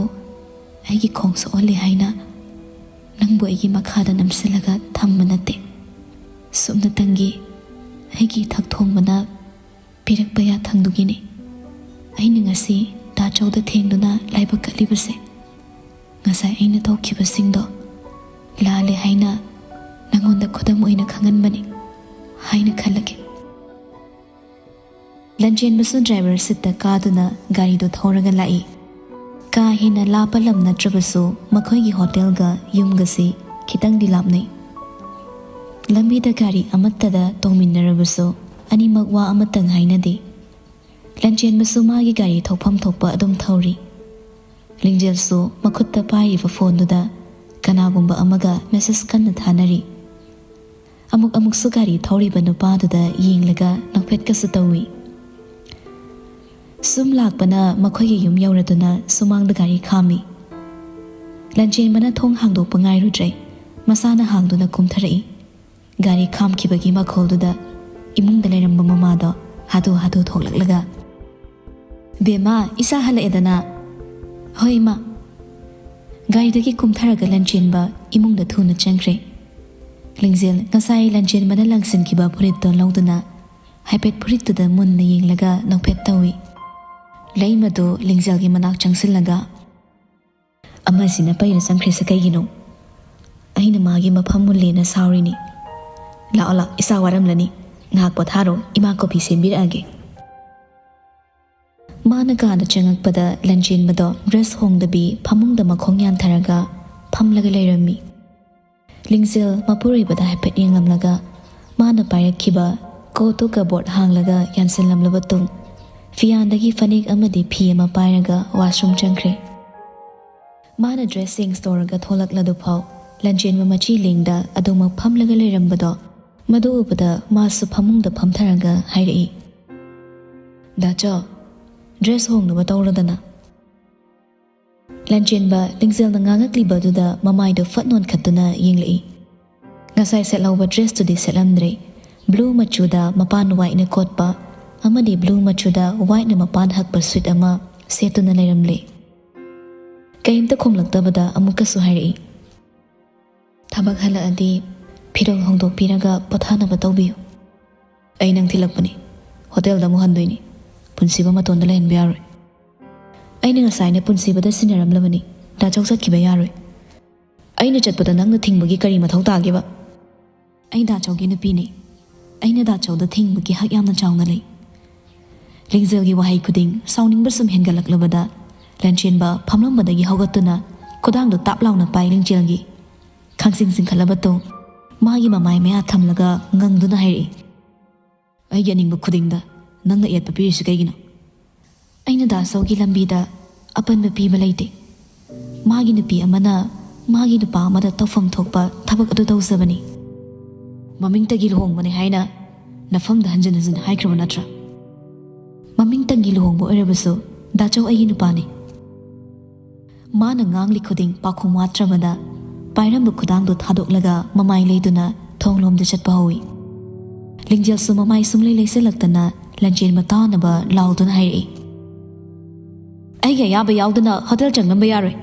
ꯑꯩꯒꯤ ꯈꯣꯡ ꯁꯣꯛꯍꯜꯂꯦ ꯍꯥꯏꯅ ꯅꯪꯕꯨ ꯑꯩꯒꯤ ꯃꯈꯥꯗ ꯅꯝꯁꯤꯜꯂꯒ ꯊꯝꯕ ꯅꯠꯇꯦ꯫ ꯁꯨꯞꯅꯇꯪꯒꯤ ꯑꯩꯒꯤ ꯏꯊꯛ ꯊꯣꯡꯕꯅ ꯄꯤꯔꯛꯄ ꯌꯥꯊꯪꯗꯨꯒꯤꯅꯤ꯫ ꯑꯩꯅ ꯉꯁꯤ ꯗꯥ ꯆꯧꯗ ꯊꯦꯡꯗꯨꯅ ꯂꯥꯏꯕꯛ ꯀꯠꯂꯤꯕꯁꯦ꯫ ꯉꯁꯥꯏ ꯑꯩꯅ ꯇꯧꯈꯤꯕꯁꯤꯡꯗꯣ ꯂꯥꯜꯂꯦ ꯍꯥꯏꯅ ꯅꯪꯉꯣꯟꯗ ꯈꯨꯗꯝ ꯑꯣꯏꯅ ꯈꯪꯍꯟꯕꯅꯤ ꯍꯥꯏꯅ ꯈꯜꯂꯒꯦ꯫ ꯂꯟꯆꯦꯟꯕꯁꯨ ꯗ꯭ꯔꯥꯏꯚꯔ ꯁꯤꯠꯇ ꯀꯥꯗꯨꯅ ꯒꯥꯔꯤꯗꯨ ꯊꯧꯔꯒ ꯂꯥꯛꯏ꯫ ꯀꯥ ꯍꯦꯟꯅ ꯂꯥꯞꯄ ꯂꯝ ꯅꯠꯇ꯭ꯔꯕꯁꯨ ꯃꯈꯣꯏꯒꯤ ꯍꯣꯇꯦꯜꯒ ꯌꯨꯝꯒꯁꯤ ꯈꯤꯇꯪꯗꯤ ꯂꯥꯞꯅꯩ꯫ ꯂꯝꯕꯤꯗ ꯒꯥꯔꯤ ꯑꯃꯠꯇꯗ ꯇꯣꯡꯃꯤꯟꯅꯔꯕꯁꯨ ꯑꯅꯤꯃꯛ ꯋꯥ ꯑꯃꯇꯪ ꯍꯥꯏꯅꯗꯦ꯫ ꯂꯟꯆꯦꯟꯕꯁꯨ ꯃꯥꯒꯤ ꯒꯥꯔꯤ ꯊꯧꯐꯝ ꯊꯣꯛꯄ ꯑꯗꯨꯝ ꯊꯧꯔꯤ꯫ ꯂꯤꯡꯖꯦꯜꯁꯨ ꯃꯈꯨꯠꯇ ꯄꯥꯏꯔꯤꯕ ꯐꯣꯟꯗꯨꯗ ꯀꯅꯥꯒꯨꯝꯕ ꯑꯃꯒ ꯃꯦꯁꯦꯖ ꯀꯟꯅ ꯊꯥꯅꯔꯤ꯫ ꯑꯃꯨꯛ ꯑꯃꯨꯛꯁꯨ ꯒꯥꯔꯤ ꯊꯧꯔꯤꯕ ꯅꯨꯄꯥꯗꯨꯗ ꯌꯦꯡꯂꯒ ꯅꯣꯛꯐꯦꯠꯀꯁꯨ ꯇꯧꯏ꯫ ꯁꯨꯝ ꯂꯥꯛꯄꯅ ꯃꯈꯣꯏꯒꯤ ꯌꯨꯝ ꯌꯧꯔꯗꯨꯅ ꯁꯨꯃꯥꯡꯗ ꯒꯥꯔꯤ ꯈꯥꯝꯃꯤ꯫ ꯂꯟꯆꯦꯟꯕꯅ ꯊꯣꯡ ꯍꯥꯡꯗꯣꯛꯄ ꯉꯥꯏꯔꯨꯗ꯭ꯔꯦ, ꯃꯁꯥꯅ ꯍꯥꯡꯗꯨꯅ ꯀꯨꯝꯊꯔꯛꯏ꯫ ꯒꯥꯔꯤ ꯈꯥꯝꯈꯤꯕꯒꯤ ꯃꯈꯣꯜꯗꯨꯗ ꯏꯃꯨꯡꯗ ꯂꯩꯔꯝꯕ ꯃꯃꯥꯗꯣ ꯍꯥꯊꯨ ꯍꯥꯊꯨ ꯊꯣꯛꯂꯛꯂꯒ, "ꯕꯦꯝꯃ, ꯏꯆꯥ ꯍꯜꯂꯛꯑꯦꯗꯅ?" "ꯍꯣꯏ, ꯏꯃꯥ꯫" ꯒꯥꯔꯤꯗꯒꯤ ꯀꯨꯝꯊꯔꯒ ꯂꯟꯆꯦꯟꯕ ꯏꯃꯨꯡꯗ ꯊꯨꯅ ꯆꯪꯈ꯭ꯔꯦ꯫ ꯂꯤꯡꯖꯦꯜ ꯉꯁꯥꯏ ꯂꯟꯆꯦꯟꯕꯅ ꯂꯪꯁꯤꯟꯈꯤꯕ ꯐꯨꯔꯤꯠꯇꯣ ꯂꯧꯗꯨꯅ ꯍꯥꯏꯐꯦꯠ ꯐꯨꯔꯤꯠꯇꯨꯗ ꯃꯨꯟꯅ ꯌꯦꯡꯂꯒ ꯅꯣꯛꯐꯦꯠ ꯇꯧꯏ꯫ ꯂꯩꯃꯗꯨ ꯂꯤꯡꯖꯦꯜꯒꯤ ꯃꯅꯥꯛ ꯆꯪꯁꯤꯜꯂꯒ, "ꯑꯃꯁꯤꯅ ꯄꯩꯔ ꯆꯪꯈ꯭ꯔꯤꯁꯦ ꯀꯩꯒꯤꯅꯣ? ꯑꯩꯅ ꯃꯥꯒꯤ ꯃꯐꯝ ꯃꯨꯜꯂꯦꯅ ꯁꯥꯎꯔꯤꯅꯤ꯫ ꯂꯥꯛꯑꯣ, ꯂꯥꯛꯑꯣ, ꯏꯆꯥ ꯋꯥꯔꯝꯂꯅꯤ꯫ ꯉꯥꯏꯍꯥꯛ ꯄꯣꯊꯥꯔꯣ, ꯏꯃꯥ ꯀꯣꯐꯤ ꯁꯦꯝꯕꯤꯔꯛꯑꯒꯦ꯫" ꯃꯥꯅ ꯀꯥꯗ ꯆꯪꯉꯛꯄꯗ ꯂꯟꯆꯦꯟꯕꯗꯣ ꯗ꯭ꯔꯦꯁ ꯍꯣꯡꯗꯕꯤ ꯐꯃꯨꯡꯗ ꯃꯈꯣꯡ ꯌꯥꯟꯊꯔꯒ ꯐꯝꯂꯒ ꯂꯩꯔꯝꯃꯤ꯫ ꯂꯤꯡꯖꯦꯜ ꯃꯄꯨꯔꯣꯏꯕꯗ ꯍꯥꯏꯐꯦꯠ ꯌꯦꯡꯂꯝꯂꯒ ꯃꯥꯅ ꯄꯥꯏꯔꯛꯈꯤꯕ ꯀꯣꯠꯇꯨ ꯀꯕꯣꯔꯗ ꯍꯥꯡꯂꯒ ꯌꯥꯟꯁꯤꯜꯂꯝꯂꯕ ꯇꯨꯡ ꯐꯤꯌꯥꯟꯗꯒꯤ ꯐꯅꯦꯛ ꯑꯃꯗꯤ ꯐꯤ ꯑꯃ ꯄꯥꯏꯔꯒ ꯋꯥꯁꯔꯨꯝ ꯆꯪꯈ꯭ꯔꯦ꯫ ꯃꯥꯅ ꯗ꯭ꯔꯦꯁ ꯆꯦꯟꯖ ꯇꯧꯔꯒ ꯊꯣꯛꯂꯛꯂꯗꯨꯐꯥꯎ ꯂꯟꯆꯦꯟꯕ ꯃꯆꯤ ꯂꯦꯡꯗ ꯑꯗꯨꯃꯛ ꯐꯝꯂꯒ ꯂꯩꯔꯝꯕꯗꯣ ꯃꯗꯨ ꯎꯕꯗ ꯃꯥꯁꯨ ꯐꯃꯨꯡꯗ ꯐꯝꯊꯔꯒ ꯍꯥꯏꯔꯛꯏ, "ꯗꯥꯆꯧ, ꯗ꯭ꯔꯦꯁ ꯍꯣꯡꯅꯕ ꯇꯧꯔꯣꯗꯅ꯫" ꯂꯟꯆꯦꯟꯕ ꯂꯤꯡꯖꯦꯜꯅ ꯉꯥꯡꯉꯛꯂꯤꯕ ꯑꯗꯨꯗ ꯃꯃꯥꯏꯗꯨ ꯐꯠ ꯅꯣꯟꯈꯠꯇꯨꯅ ꯌꯦꯡꯂꯛꯏ꯫ ꯉꯁꯥꯏ ꯁꯦꯠꯍꯧꯕ ꯗ꯭ꯔꯦꯁꯇꯨꯗꯤ ꯁꯦꯠꯂꯝꯗ꯭ꯔꯦ꯫ ꯕ꯭ꯂꯨ ꯃꯆꯨꯗ ꯃꯄꯥꯟ ꯋꯥꯏꯠꯅ ꯀꯣꯠꯄ ꯑꯃꯗꯤ ꯕ꯭ꯂꯨ ꯃꯆꯨꯗ ꯋꯥꯏꯠꯅ ꯃꯄꯥꯟ ꯍꯛꯄ ꯁ꯭ꯋꯤꯠ ꯑꯃ ꯁꯦꯠꯇꯨꯅ ꯂꯩꯔꯝꯂꯦ꯫ ꯀꯩꯝꯇ ꯈꯨꯝꯂꯛꯇꯕꯗ ꯑꯃꯨꯛꯀꯁꯨ ꯍꯥꯏꯔꯛꯏ, "ꯊꯕꯛ ꯍꯜꯂꯛꯑꯗꯤ ꯐꯤꯔꯣꯜ ꯍꯣꯡꯗꯣꯛꯄꯤꯔꯒ ꯄꯣꯊꯥꯅꯕ ꯇꯧꯕꯤꯌꯨ꯫ ꯑꯩ ꯅꯪ ꯊꯤꯜꯂꯛꯄꯅꯤ, ꯍꯣꯇꯦꯜꯗ ꯑꯃꯨꯛ ꯍꯟꯗꯣꯏꯅꯤ꯫ ꯄꯨꯟꯁꯤꯕ ꯃꯇꯣꯟꯗ ꯂꯩꯍꯟꯕ ꯌꯥꯔꯣꯏ꯫ ꯑꯩꯅ ꯉꯁꯥꯏꯅ ꯄꯨꯟꯁꯤꯕꯗ ꯁꯤꯟꯅꯔꯝꯂꯕꯅꯤ, ꯗꯥꯆꯧ ꯆꯠꯈꯤꯕ ꯌꯥꯔꯣꯏ꯫ ꯑꯩꯅ ꯆꯠꯄꯗ ꯅꯪꯅ ꯊꯤꯡꯕꯒꯤ ꯀꯔꯤ ꯃꯊꯧ ꯇꯥꯒꯦꯕ?" "ꯑꯩ ꯗꯥꯆꯧꯒꯤ ꯅꯨꯄꯤꯅꯤ꯫ ꯑꯩꯅ ꯗꯥꯆꯧꯗ ꯊꯤꯡꯕꯒꯤ ꯍꯛ ꯌꯥꯝꯅ ꯆꯥꯎꯅ ꯂꯩ꯫" ꯂꯤꯡꯖꯦꯜꯒꯤ ꯋꯥꯍꯩ ꯈꯨꯗꯤꯡ ꯁꯥꯎꯅꯤꯡꯕ ꯁꯨꯝ ꯍꯦꯟꯒꯠꯂꯛꯂꯕꯗ, ꯂꯟꯆꯦꯟꯕ ꯐꯝꯂꯝꯕꯗꯒꯤ ꯍꯧꯒꯠꯇꯨꯅ ꯈꯨꯗꯥꯡꯗꯣ ꯇꯥꯞ ꯂꯥꯎꯅ ꯄꯥꯏ ꯂꯤꯡꯖꯦꯜꯒꯤ꯫ ꯈꯪꯁꯤꯡ ꯁꯤꯡꯈꯠꯂꯕ ꯇꯨꯡ ꯃꯥꯒꯤ ꯃꯃꯥꯏ ꯃꯌꯥ ꯊꯝꯂꯒ ꯉꯪꯗꯨꯅ ꯍꯥꯏꯔꯛꯏ, "ꯑꯩꯒꯤ ꯑꯅꯤꯡꯕ ꯈꯨꯗꯤꯡꯗ ꯅꯪꯅ ꯌꯦꯠꯄ ꯄꯤꯔꯤꯁꯤ ꯀꯩꯒꯤꯅꯣ?" "ꯑꯩꯅ ꯗꯥꯆꯧꯒꯤ ꯂꯝꯕꯤꯗ ꯑꯄꯟꯕ ꯄꯤꯕ ꯂꯩꯇꯦ꯫ ꯃꯥꯒꯤ ꯅꯨꯄꯤ ꯑꯃꯅ ꯃꯥꯒꯤ ꯅꯨꯄꯥ ꯑꯃꯗ ꯇꯧꯐꯝ ꯊꯣꯛꯄ ꯊꯕꯛ ꯑꯗꯨ ꯇꯧꯖꯕꯅꯤ꯫" "ꯃꯃꯤꯡꯇꯒꯤ ꯂꯨꯍꯣꯡꯕꯅꯦ ꯍꯥꯏꯅ ꯅꯐꯝꯗ ꯍꯟꯖꯤꯟ ꯍꯟꯖꯤꯟ ꯍꯥꯏꯈ꯭ꯔꯕ ꯅꯠꯇ꯭ꯔꯥ?" "ꯃꯃꯤꯡꯇꯪꯒꯤ ꯂꯨꯍꯣꯡꯕ ꯑꯣꯏꯔꯕꯁꯨ ꯗꯥꯆꯧ ꯑꯩꯒꯤ ꯅꯨꯄꯥꯅꯤ꯫" ꯃꯥꯅ ꯉꯥꯡꯂꯤ ꯈꯨꯗꯤꯡ ꯄꯥꯎꯈꯨꯝ ꯋꯥꯠꯇ꯭ꯔꯕꯗ, ꯄꯥꯏꯔꯝꯕ ꯈꯨꯗꯥꯡꯗꯨ ꯊꯥꯗꯣꯛꯂꯒ ꯃꯃꯥꯏ ꯂꯩꯗꯨꯅ ꯊꯣꯡꯂꯣꯝꯗ ꯆꯠꯄ ꯍꯧꯏ꯫ ꯂꯤꯡꯖꯦꯜꯁꯨ ꯃꯃꯥꯏ ꯁꯨꯡꯂꯩ ꯂꯩꯁꯤꯜꯂꯛꯇꯅ ꯂꯟꯆꯦꯟꯕ ꯇꯥꯅꯕ ꯂꯥꯎꯗꯨꯅ ꯍꯥꯏꯔꯛꯏ, "ꯑꯩꯒꯤ ꯑꯌꯥꯕ ꯌꯥꯎꯗꯅ ꯍꯣꯇꯦꯜ ꯆꯪꯂꯝꯕ ꯌꯥꯔꯣꯏ꯫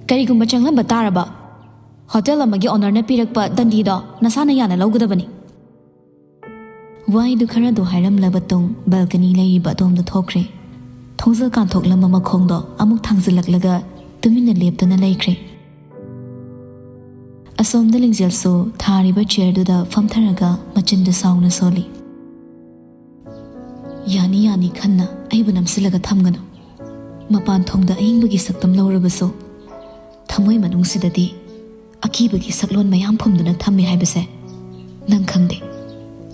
ꯀꯔꯤꯒꯨꯝꯕ ꯆꯪꯂꯝꯕ ꯇꯥꯔꯕ, ꯍꯣꯇꯦꯜ ꯑꯃꯒꯤ ꯑꯣꯅꯔꯅ ꯄꯤꯔꯛꯄ ꯗꯟꯗꯤꯗꯣ ꯅꯁꯥꯅ ꯌꯥꯅ ꯂꯧꯒꯗꯕꯅꯤ꯫" ꯋꯥꯍꯩꯗꯨ ꯈꯔꯗꯨ ꯍꯥꯏꯔꯝꯂꯕ ꯇꯨꯡ ꯕꯦꯜꯀꯅꯤ ꯂꯩꯔꯤꯕ ꯑꯗꯣꯝꯗ ꯊꯣꯛꯈ꯭ꯔꯦ꯫ ꯊꯣꯡꯖꯤꯜ ꯀꯥꯟꯊꯣꯛꯂꯝꯕ ꯃꯈꯣꯡꯗꯣ ꯑꯃꯨꯛ ꯊꯥꯡꯖꯤꯜꯂꯛꯂꯒ ꯇꯨꯃꯤꯟꯅ ꯂꯦꯞꯇꯨꯅ ꯂꯩꯈ꯭ꯔꯦ꯫ ꯑꯁꯣꯝꯗ ꯂꯤꯡꯖꯦꯜꯁꯨ ꯊꯥꯔꯤꯕ ꯆꯤꯌꯔꯗꯨꯗ ꯐꯝꯊꯔꯒ ꯃꯆꯤꯟꯗ ꯁꯥꯎꯅ ꯁꯣꯜꯂꯤ꯫ "ꯌꯥꯅꯤ ꯌꯥꯅꯤ ꯈꯟꯅ ꯑꯩꯕꯨ ꯅꯝꯁꯤꯜꯂꯒ ꯊꯝꯒꯅꯨ꯫ ꯃꯄꯥꯟ ꯊꯣꯡꯗ ꯑꯏꯪꯕꯒꯤ ꯁꯛꯇꯝ ꯂꯧꯔꯕꯁꯨ ꯊꯃꯣꯏ ꯃꯅꯨꯡꯁꯤꯗꯗꯤ ꯑꯀꯤꯕꯒꯤ ꯁꯛꯂꯣꯟ ꯃꯌꯥꯝ ꯐꯨꯝꯗꯨꯅ ꯊꯝꯃꯤ ꯍꯥꯏꯕꯁꯦ ꯅꯪ ꯈꯪꯗꯦ꯫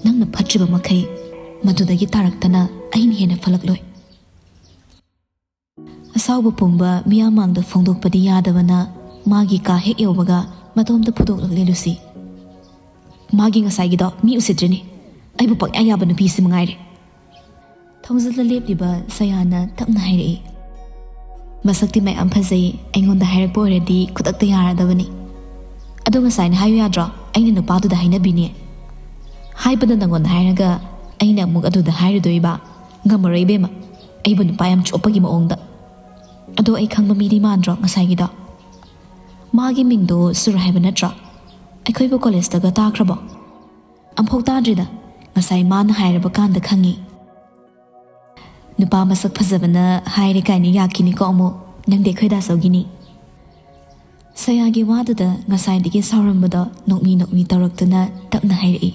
ꯅꯪꯅ ꯐꯠꯇ꯭ꯔꯤꯕ ꯃꯈꯩ ꯃꯗꯨꯗꯒꯤ ꯇꯥꯔꯛꯇꯅ ꯑꯩꯅ ꯍꯦꯟꯅ ꯐꯠꯂꯛꯂꯣꯏ꯫" ꯑꯁꯥꯎꯕ ꯄꯨꯝꯕ ꯃꯤꯌꯥꯝ ꯃꯥꯡꯗ ꯐꯣꯡꯗꯣꯛꯄꯗꯤ ꯌꯥꯗꯕꯅ ꯃꯥꯒꯤ ꯀꯥ ꯍꯦꯛ ꯌꯧꯕꯒ ꯃꯇꯣꯝꯇ ꯐꯨꯗꯣꯛꯂꯛꯂꯦ ꯂꯨꯁꯤ꯫ "ꯃꯥꯒꯤ ꯉꯁꯥꯏꯒꯤꯗꯣ ꯃꯤ ꯎꯁꯤꯠꯇ꯭ꯔꯤꯅꯤ꯫ ꯑꯩꯕꯨ ꯄꯪꯌꯥ ꯌꯥꯕ ꯅꯨꯄꯤꯁꯤ ꯃꯉꯥꯏꯔꯦ꯫" ꯊꯣꯡꯖꯤꯜꯗ ꯂꯦꯞꯂꯤꯕ ꯁꯌꯥꯅ ꯇꯞꯅ ꯍꯥꯏꯔꯛꯏ, "ꯃꯁꯛꯇꯤ ꯃꯌꯥꯝ ꯐꯖꯩ, ꯑꯩꯉꯣꯟꯗ ꯍꯥꯏꯔꯛꯄ ꯑꯣꯏꯔꯗꯤ ꯈꯨꯗꯛꯇ ꯌꯥꯔꯗꯕꯅꯤ꯫ ꯑꯗꯣ ꯉꯁꯥꯏꯅ ꯍꯥꯏꯌꯨ ꯌꯥꯗ꯭ꯔꯣ, ꯑꯩꯅ ꯅꯨꯄꯥꯗꯨꯗ ꯍꯥꯏꯅꯕꯤꯅꯤ? ꯍꯥꯏꯕꯅ ꯅꯪꯉꯣꯟꯗ ꯍꯥꯏꯔꯒ ꯑꯩꯅ ꯑꯃꯨꯛ ꯑꯗꯨꯗ ꯍꯥꯏꯔꯨꯗꯣꯏꯕ? ꯉꯝꯃꯔꯣꯏ ꯏꯕꯦꯝꯃ, ꯑꯩꯕꯨ ꯅꯨꯄꯥ ꯌꯥꯝ ꯆꯣꯞꯄꯒꯤ ꯃꯑꯣꯡꯗ꯫" ꯑꯗꯣ ꯑꯩ ꯈꯪꯕ ꯃꯤꯗꯤ ꯃꯥꯟꯗ꯭ꯔꯣ ꯉꯁꯥꯏꯒꯤꯗꯣ? ꯃꯥꯒꯤ ꯃꯤꯡꯗꯣ ꯁꯨꯔ ꯍꯥꯏꯕ ꯅꯠꯇ꯭ꯔꯣ? ꯑꯩꯈꯣꯏꯕꯨ ꯀꯣꯂꯦꯖꯇꯒ ꯇꯥꯈ꯭ꯔꯕꯣ? ꯑꯝꯐꯥꯎ ꯇꯥꯗ꯭ꯔꯤꯗ꯫ ꯉꯁꯥꯏ ꯃꯥꯅ ꯍꯥꯏꯔꯕ ꯀꯥꯟꯗ ꯈꯪꯉꯤ꯫ ꯅꯨꯄꯥ ꯃꯁꯛ ꯐꯖꯕꯅ ꯍꯥꯏꯔꯦ ꯀꯥꯏꯅ ꯌꯥꯈꯤꯅꯤꯀꯣ ꯑꯃꯨꯛ꯫ ꯅꯪꯗꯤ ꯑꯩꯈꯣꯏ ꯗꯥꯆꯧꯒꯤꯅꯤ꯫ ꯁꯌꯥꯒꯤ ꯋꯥꯗꯨꯗ ꯉꯁꯥꯏꯗꯒꯤ ꯁꯥꯎꯔꯝꯕꯗꯣ ꯅꯣꯛꯃꯤ ꯅꯣꯛꯃꯤ ꯇꯧꯔꯛꯇꯨꯅ ꯇꯞꯅ ꯍꯥꯏꯔꯛꯏ꯫